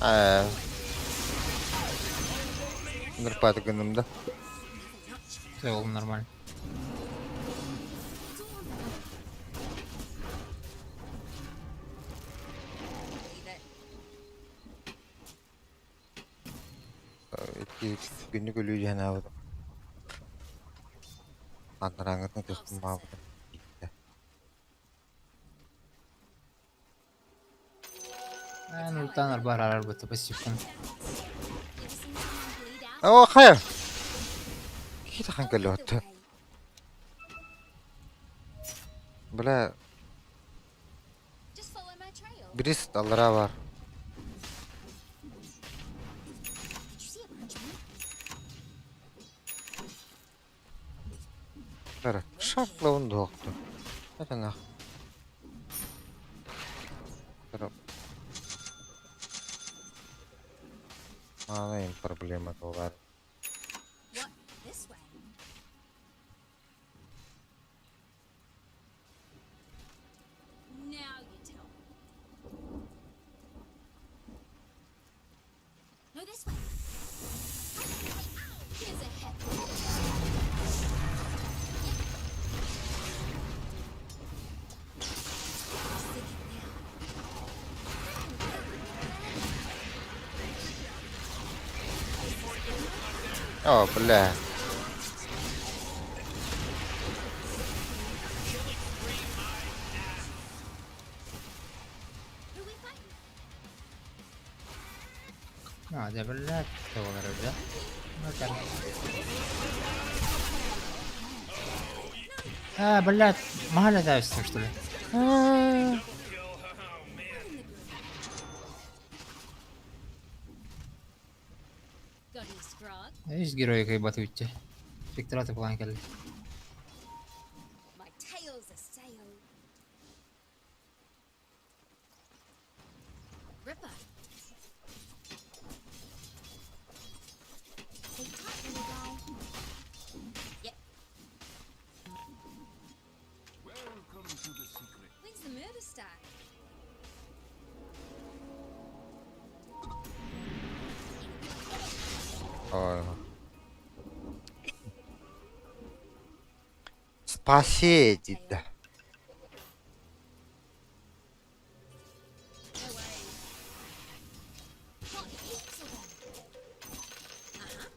Э. Нырпат гынымда. Все, ол нормально. It's all on the money. Leave it. Ити күнү көлүү жана абыдым. Аннараңытын көстүм баабыдым. А, ну танар бар арар быты пассивкан. Ever seen someone bleed out? О, хайр. Кита хан I'll lead the көлөттө. way. Бля, Just follow my trail. бирис аллара бар. Did you see a munchman? Бара. Шартлавын докту. Это нах. Бара. Ана им проблема долар. What? This way. Now you tell me. No, this way. Hey, hey, ow! Here's a hip. Yep. Sick now. О, бля. Who we fighting? А, да, блядь, кто говорит, да? Ну, так. А, блядь, мало давится, что ли? А, Got any scrog? Есть герои ебать уйти. Спектраты планкали. My tail's a sail. Ripper. Sleep tight, little guy. Yep. Welcome to the secret. When's the murder start? Ой. Спасите, да. No worries. Got heaps of them. Uh-huh.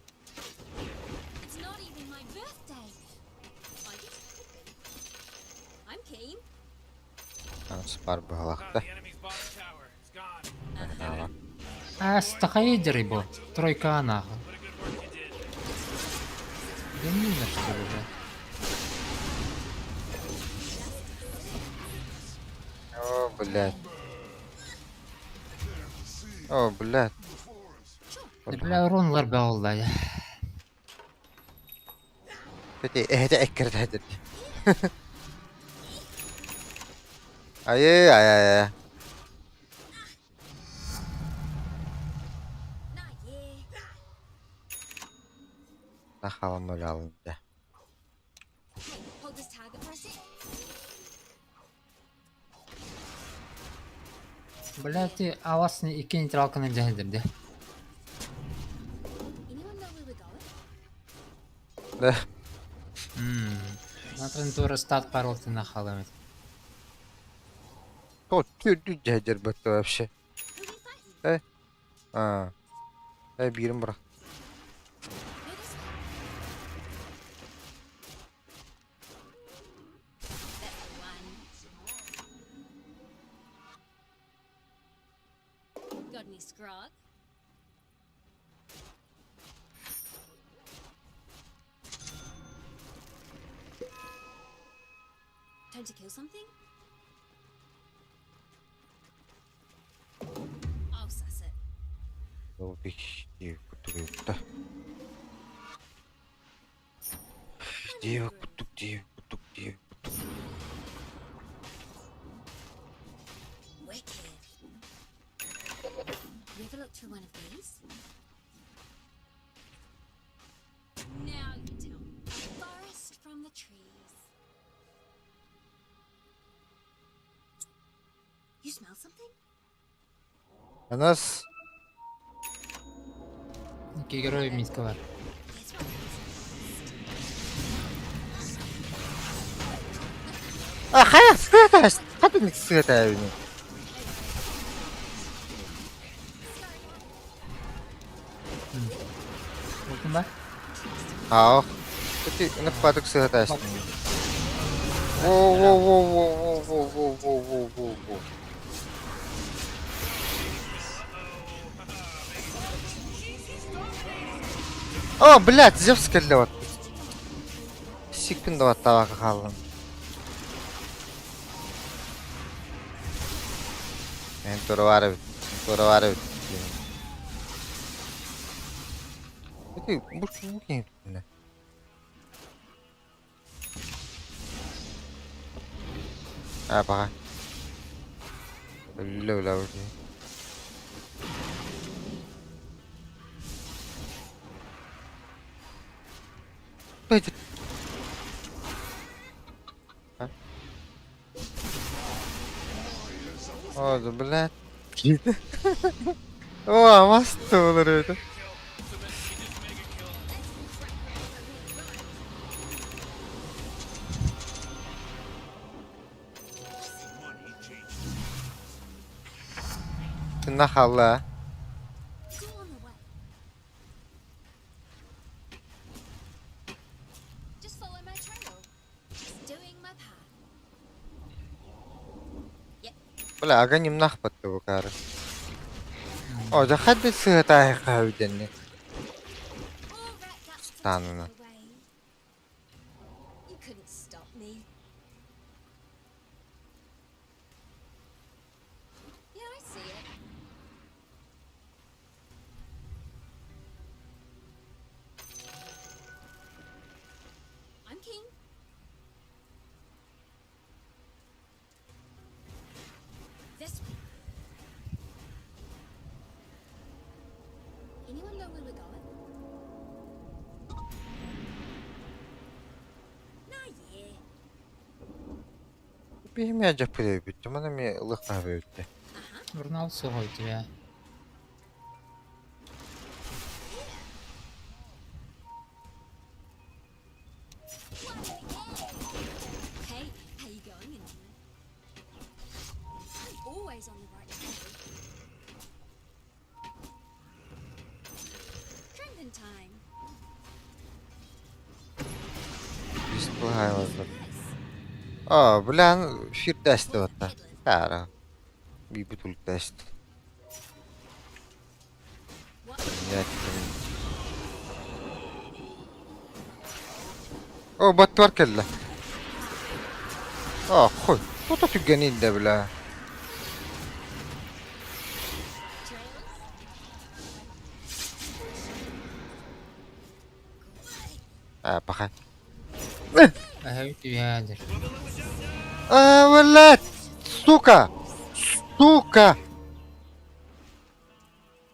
It's not even my birthday. I get to pick. I'm keen. Спар Ah, багалакта. the enemy's bottom tower is gone. А, стахаедер его. Тройка нахуй. What a good work you did. Да не на что ли, бля. О, блядь. О, блядь. Да, бля, урон ларбал, да. Эти эһэтэ эккирэтэ Айыы ай ай ай. Нахалам өлөалын дэ. Блядь, ты авасны икки нейтралканы дьэһэлдэрдэ. Да. Натрын туора стат паролтына халамет. То түрдү дьэһдэр бытты вообще. Э? А. Э биирин бырах. Диэбит курдук, диэбит курдук, диэбит курдук. Анас Икки герой митка бар. А хайа сыата хатыник сыата эбини. Бултун ба? Аах. Ити ыныкпатык сыата Воу воу воу воу воу воу воу воу воу воу. О, блядь, Зевс кэллэ вот. Сикпин да баттаабака хааллым. Эн тура баар эбит. Тура баар эбит. Ити бу бу киһи А, пока. Өллө өлө О, да, блядь. О, масты болар еді. Нахала. Бля, аганимнах баттыбыкары. О, да хадды сыһытааһы хаһүдэнни. Станына. Биһимэ дьаппыт бүттү, мана ми ылыхтаах бүттү. Журнал всего у тебя. О, бля, фирдәсті батта. Кара. Бибит үлтәсті. О, баттар кэллэ. О, хуй. Тута түгэнин да бля. А, пока. Эһэбит үһээдэр. А, блядь! Сука! Сука!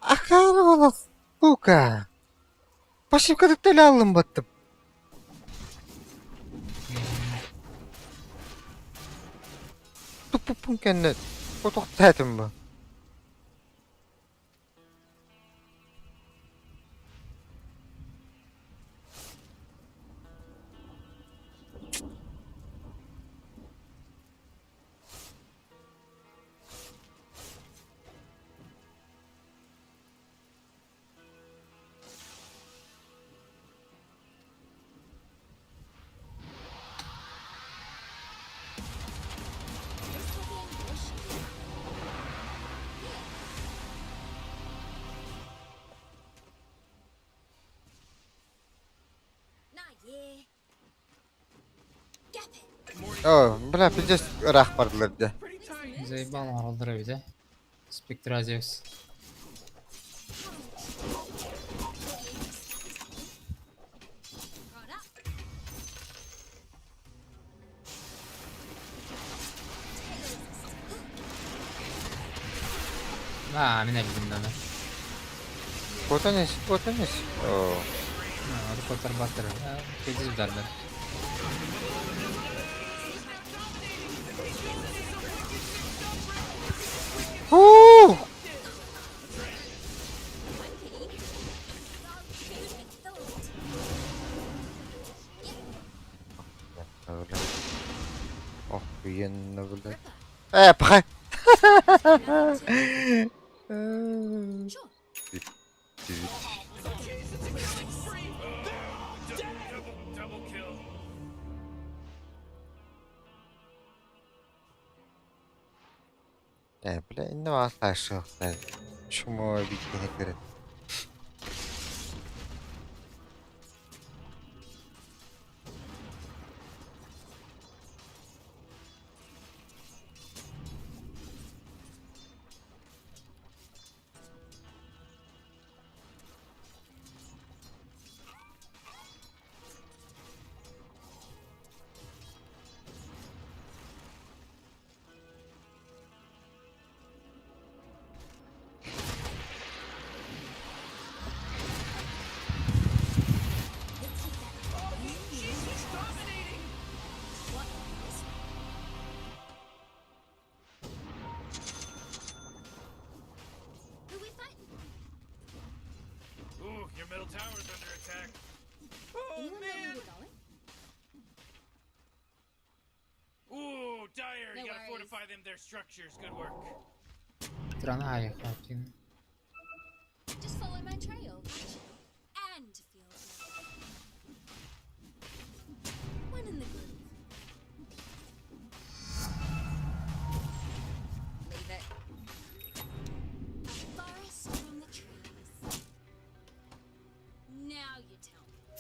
Ахарова, сука! Пассивка төлө аллым баттым. Туппуппун кэннэ тохтоотум бу. О, бля, пиздец ыраах бардылар дьэ. Заебал оҥороллор эбит ээ. Спектразиус. Аа, мин өлдүм да. Куотан ис, куотан ис. О, Куотарбаттар. Пиздец удардар. Фу! Бля. Охуенно, блядь. Пахай! Double kill. Бля, инне баҕас Чмо биткен Ooh, your middle tower's under attack. Oh man! Ooh, Dire, No you gotta worries. fortify them their structures. Good work. Страна Хатин. Just follow my trail. And feel good. One in the groove. Leave it. A forest from the trees. Now you tell me.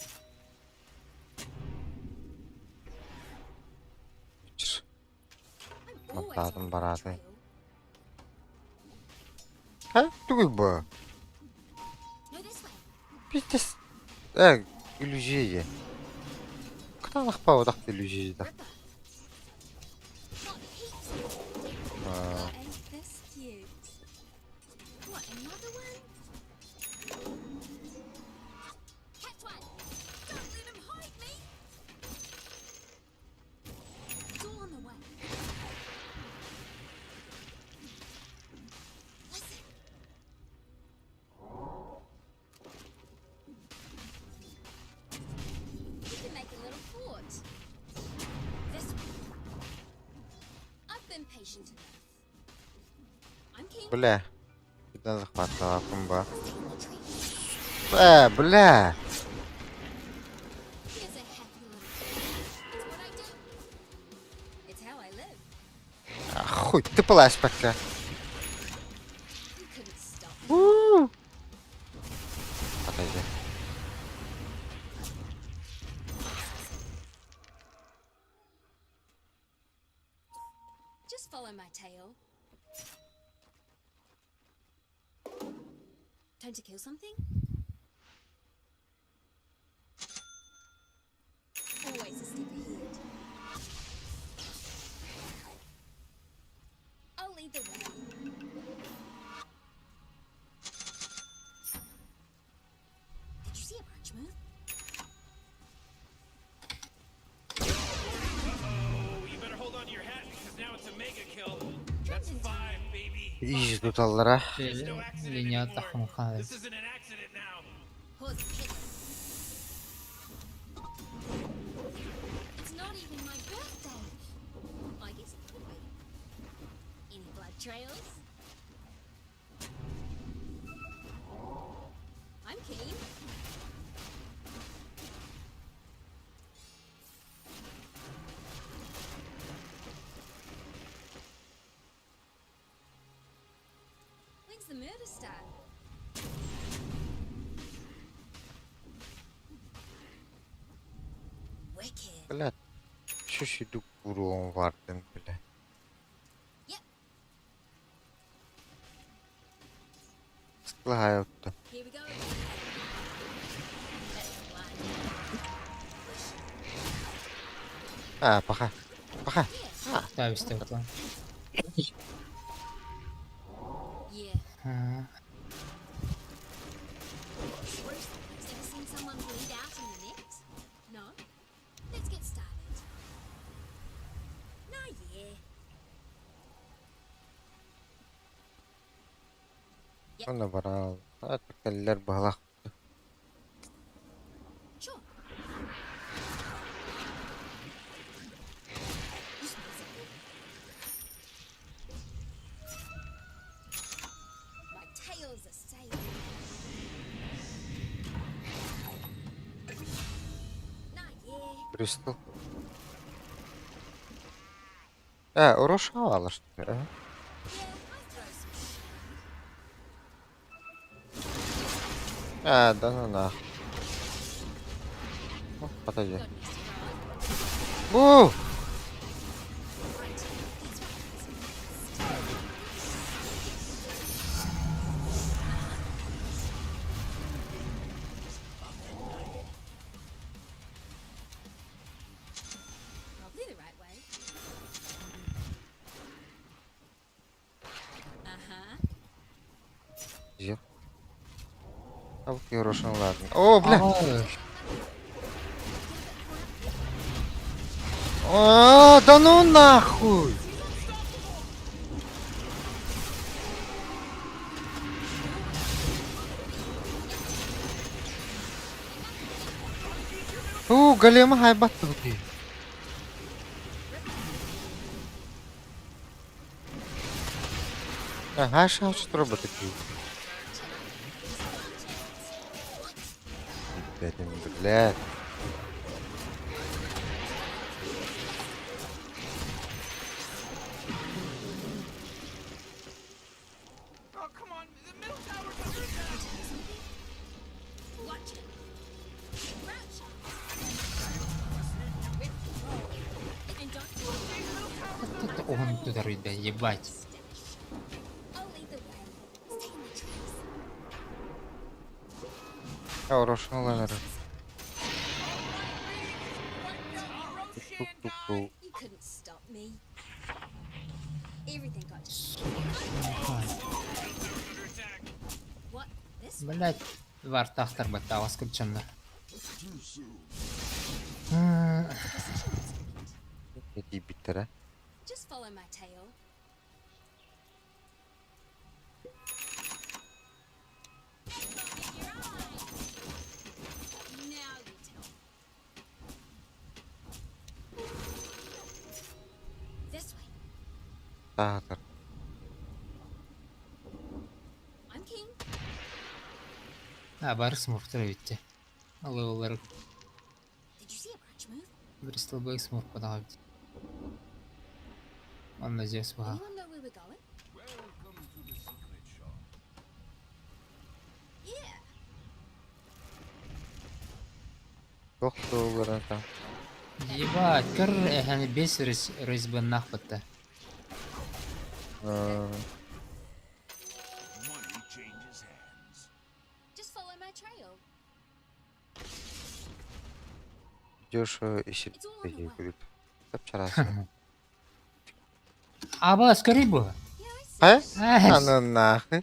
I'm always Баттаатым on my барааты. trail. Ха, тугуй бу? No, this way. Пиздец. Иллюзия. Кытаанах паудах иллюзия да. Ripper. Got heaps of it. А, Ain't this cute? What, another one? Catch one! Don't let him hide me! It's all on the way. Listen. We can make a little fort. This way. I've been patient enough. I'm keen. Бля. Куда захватывала бомба? Stay in the trees. Бля. Here's a happy little. It's what I do. It's how I live. А, Хуй, ты плащ пока. You couldn't stop me. Подожди. Just follow my tail. Time to kill something? Always a step ahead. Изи туталлара. Линия тахмахает. Pause peddling. It's not even my birthday. I guess it could be. Any blood trails? I'm keen. When's the murder start? Wicked. Блядь. Шүшүдүк буруон бардын, бля. Yep. Стлахай отто. Here we go again. That's the one. А, паха. Паха. Ставишь ты вот. Yeah. А, Ever seen someone bleed out in the net? No? Let's get started. Nah, yeah. Оны барал. А, тәкәлләр балах. Sure. You smell something? My tail's a sail. Nah, yeah. Бристол. Э, урушала, что ли, а? Yeah, I throw some shade. А, да ну нахуй. О, подожди. Got any surprise? Бу! Right. That's what happens next. Probably the right way. Uh-huh. Жив. А вот и Рошан, ладно. О, бля! А, да ну нахуй! Фу, голема хайбат тут. Ага, шаш труба такие. Блядь, блядь. Oh, come on. The middle tower's under attack. Watch it. Crouch. Now rip roll. And don't Это он туда рыба, ебать. stash. I'll lead the way. Stay in the trees. А, Рошан ладно. Тук-тук-тук. You couldn't stop me. Everything got What? This way? Блять, вартахтар батталас кучанна. Precision instrument. Не биттера. Just follow my tail. Your eyes. Now you tell. This way. Тахтар. I'm king. А, барс муртар битте. Аллар Did you see a branch move? Бристол Бэкс мур падагабит. Он надеюсь, ва. Anyone know where we're going? Yeah. Тохтуулара там. Ебать, кыр эхани бес рыс рысбын нахпатта. Э, Money changes hands. Just follow my trail. Дешево и It's all on the way. себе Тапчарасы. Аба, скорей бу. Yeah, I see. А? А ну нахуй.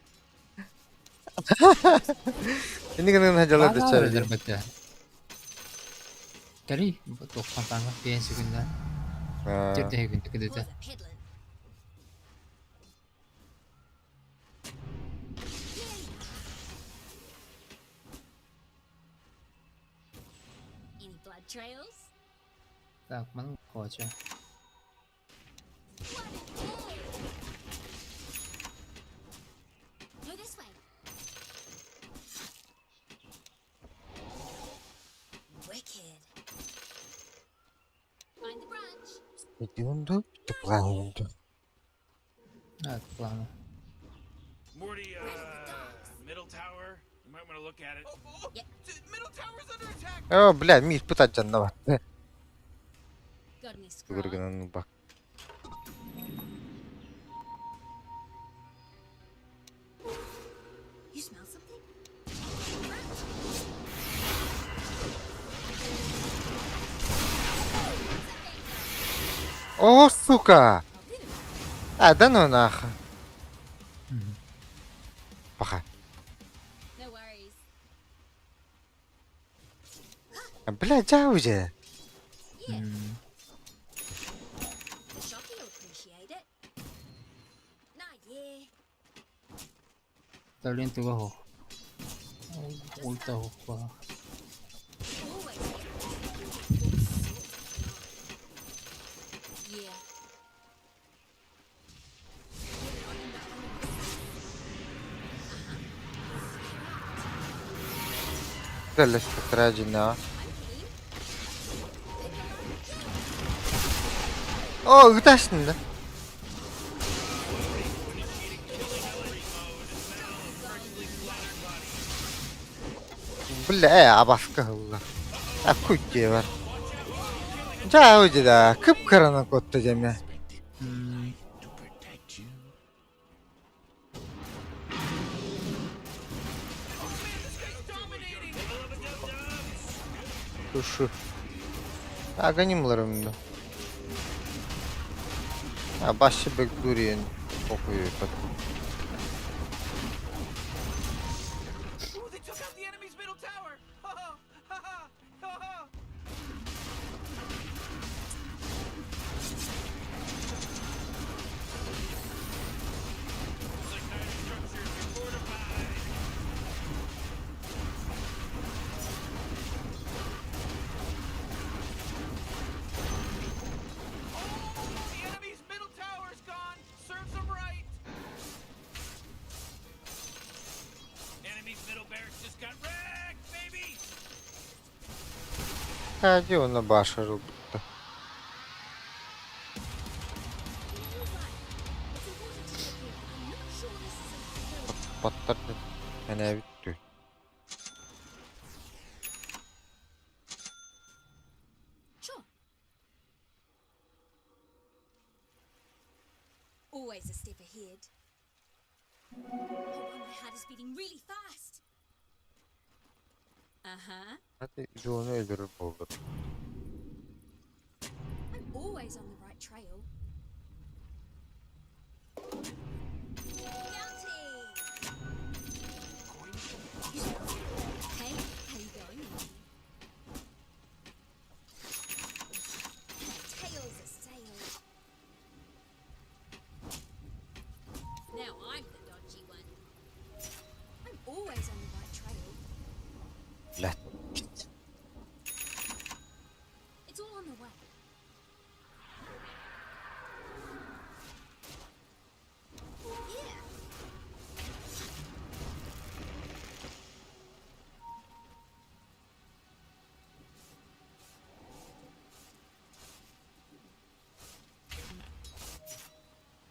Ini kan jalan tuh cari. Бата. Кери, тоққан пенсия күнді. Жерде күнді Pause күдеді. a peddling. Blood trails? Так, манна хоча. What a day! Go this way. Wicked. Find the branch. Идион Тыпланды. А, это планы. Morty, middle tower. You might want to look at it. Oh, oh, middle tower's under attack. О, бля, мир пытать жанна Got any scrawl? Гурган бак. You smell something? О, сука! А, да ну нахуй. Паха. No worries. А, Бля, дяузя. Yeah. The shoppy will appreciate it. Nah, yeah. Талент туга. Ульта хохва. Always. Yeah. Бля, спектраджина. О, гдашн да. Бля, абаска хылла. А куйте бар. Жауди да, кып карана котта жеме. Тушу. Аганимларым да. А башы бек дуриен. Похуй пат. Ooh, they took out the enemy's middle tower. Ha ha ha ha ha ha. Oh, the enemy's middle tower's gone. Serves them right. Enemy's middle barracks just got wrecked, baby! А где он на башы рубит-то? You know what? It's important to take care. I'm not sure this is a Паттар. Әнә битте. Sure. Always a step ahead. Oh, my heart is beating really fast. Hadi onu öldürür buldu. I'm always on the right trail. Bounty! Hey, how you going? My tail's a sail. Now I'm the dodgy one. I'm always on the right trail. Бля. It's all on the way. Yeah.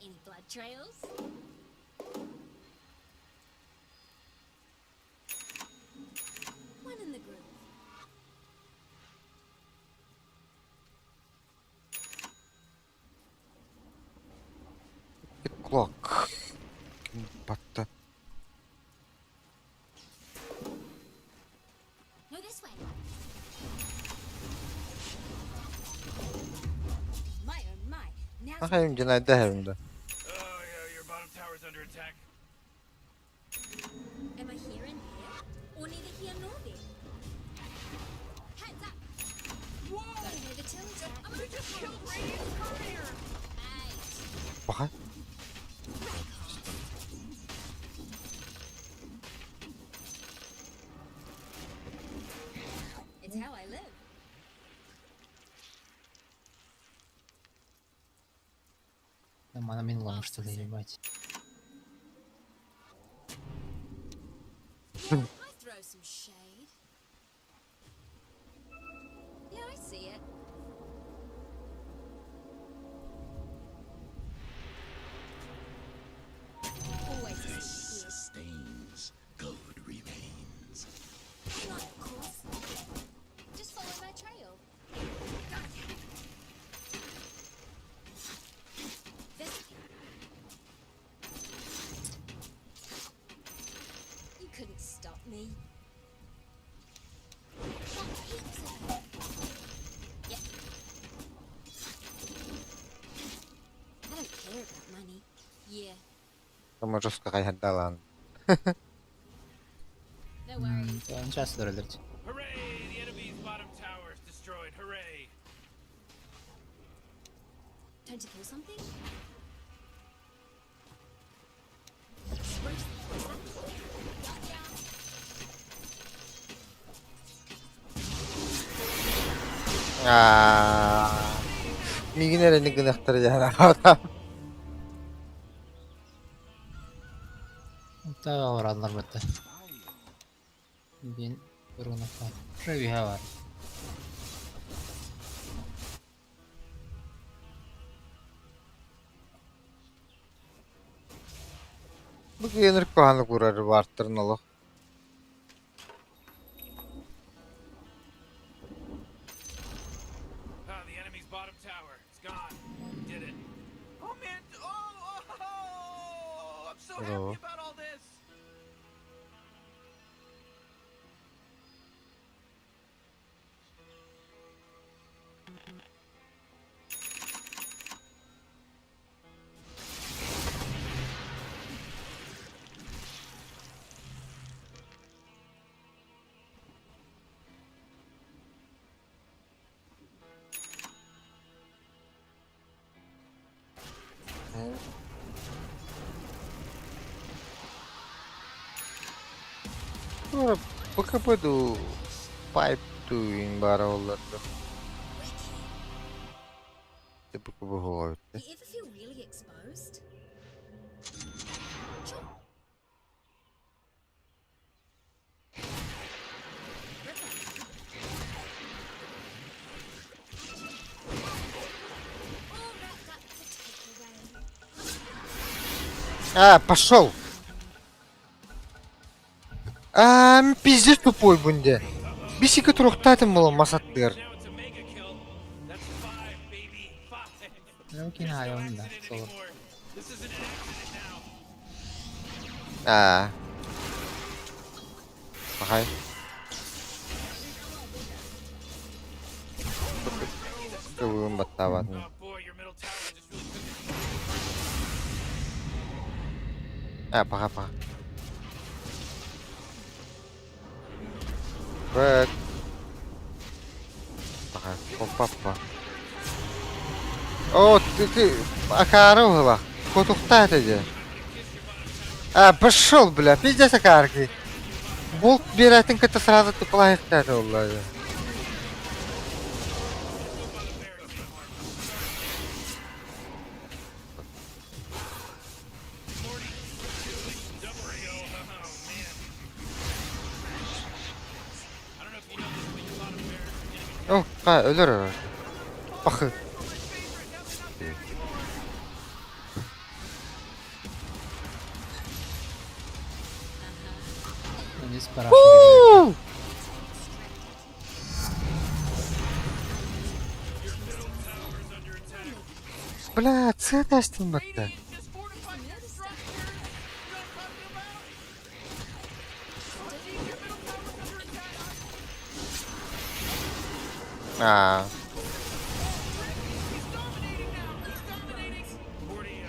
Any blood trails? One in the groove. Clock. Батта. No, this way. My oh my. Now's Ахайым жинайда хэмдэ. Oh, yeah, your bottom tower's under attack. Am I here and there? Or neither here nor there? Hands up! Whoa! Gotta pay the till tax. They just killed Radiant's courier. Mate, Баха. break off. It's how I live. Мана мин ылам что ли, ебать. Yeah, I throw some shade. Yeah, I see it. Always a secret here. Sustains. Gold remains. Not of course. Just follow my trail. Gotcha. This. You couldn't stop me. Got heaps of them. Yep. I don't care about money. Yeah, Там жестко хайдалан. no worries. Сейчас өлөрдү. Hooray! The enemy's bottom tower is destroyed. Hooray! Time to kill something? Spruce the place up. Gotcha. Аа. Мигин эрэ гынахтар жана. Та оралар бітті. Мен бір күні Живи бар. Бу кенер коханы курар бартырын олох. Ah, the enemy's bottom tower. It's gone. We did it. Oh man! Oh, oh, oh! I'm so Hello. happy about all this. БКБ ду пайп ту имбара оллар. БКБ холойт. You ever feel really exposed? Sure. Ripper. All wrapped up for takeaway. А, пошел. А, пиздец тупой бунде. Бисики трухтатым было масаттыр. Now it's a mega kill. That's five, baby. Five. Лөкин айон да. Accident Соло. anymore. This is an accident now. А. Пахай. Кыбым баттабатын. Oh boy, your middle tower just really took it. А, паха, паха. Бэк. Паха, папа. О, ты, ты, акары была. Котухта это же. А, пошел, бля, пиздец акарки. Болт беретін кіті сразу ты плахих олла. О, ха, өлөр өлөр. Пахы. Здесь пора. Уу! Бля, цетастын батта. Radiant just fortified their structures. You know what I'm talking about? Oh, jeez, your middle tower's under attack. А, He's dominating now. He's dominating. 40,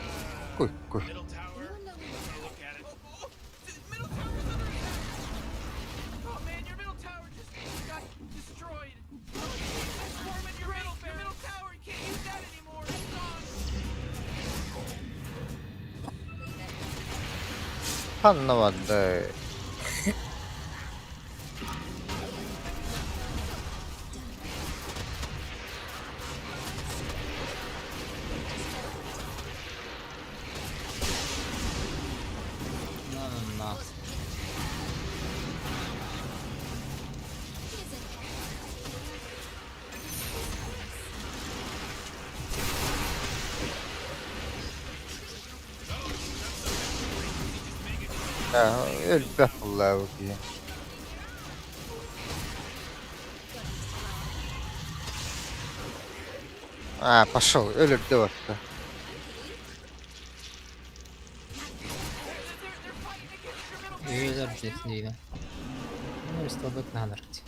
куй, куй. middle tower. Anyone know where Look at it. Oh, oh, the middle tower's under attack. Oh man, your middle tower just got destroyed. Oh, jeez, they're swarming your middle tower. You can't use that anymore. It's gone. Ханна вадды. Өлбөх буолла киһи. А, пошел, өлөрдө барта. Үһүөлэр диэхтиигин. Столбыт наанарт.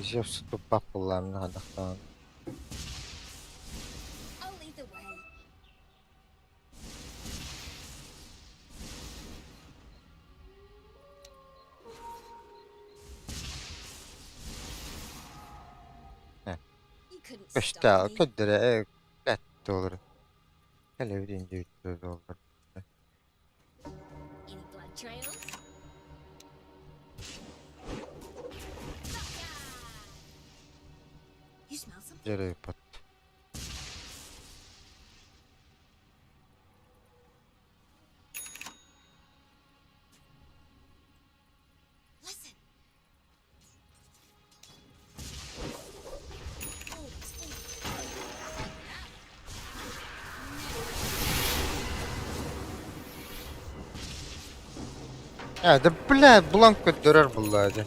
Зевс туппах буоллаҕына хадахтаан. Көстөө көрдөрө доллар. Кэлэбит доллар. Дьарыйпат. Ээ, да бля, булан көрдөрөр буоллаа дии.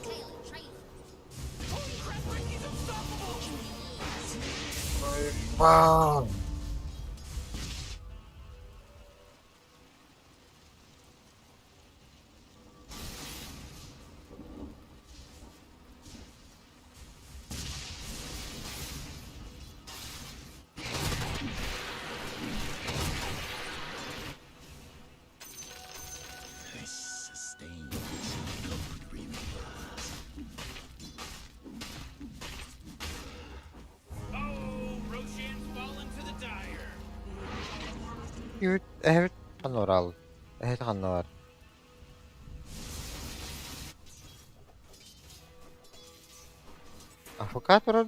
Баан. Эһэбит ханна бараалый? Эһэт ханна бар? АФК турар.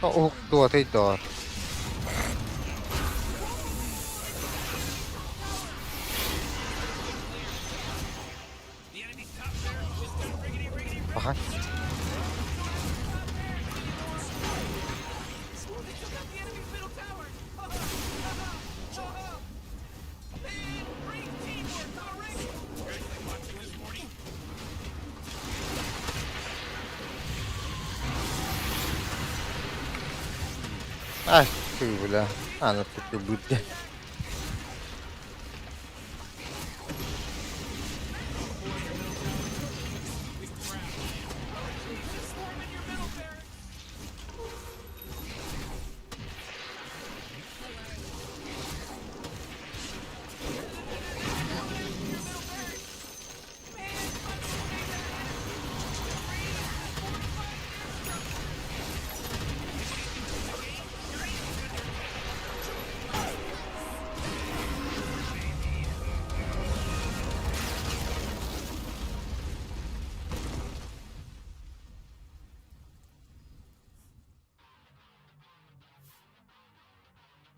Уһуктуотай доор. Аха. Ай, ты, бля. А, ну ты будь.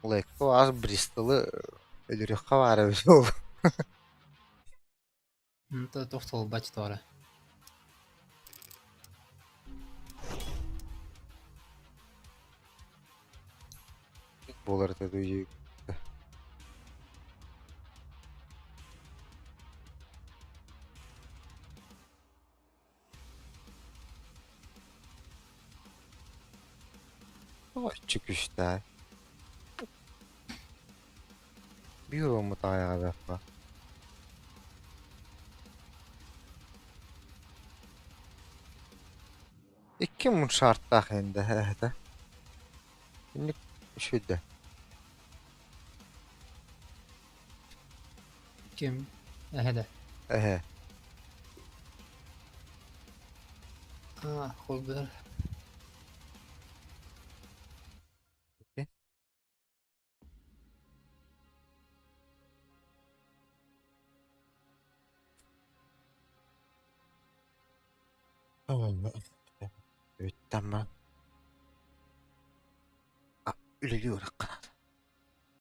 Лекко ас Бристолы өлөрүөххэ баара эбит ол. Туох толбач туора. буолар этэ дуу Оччо күүстээх. Биир уоммут аҕыйаҕа баппа. Икки муншаартаах энде эһэтэ. Инник үчүгэй. Ким? Эһэ Эһэ. А, холбер. Үттамма. Үлэлии бараххана.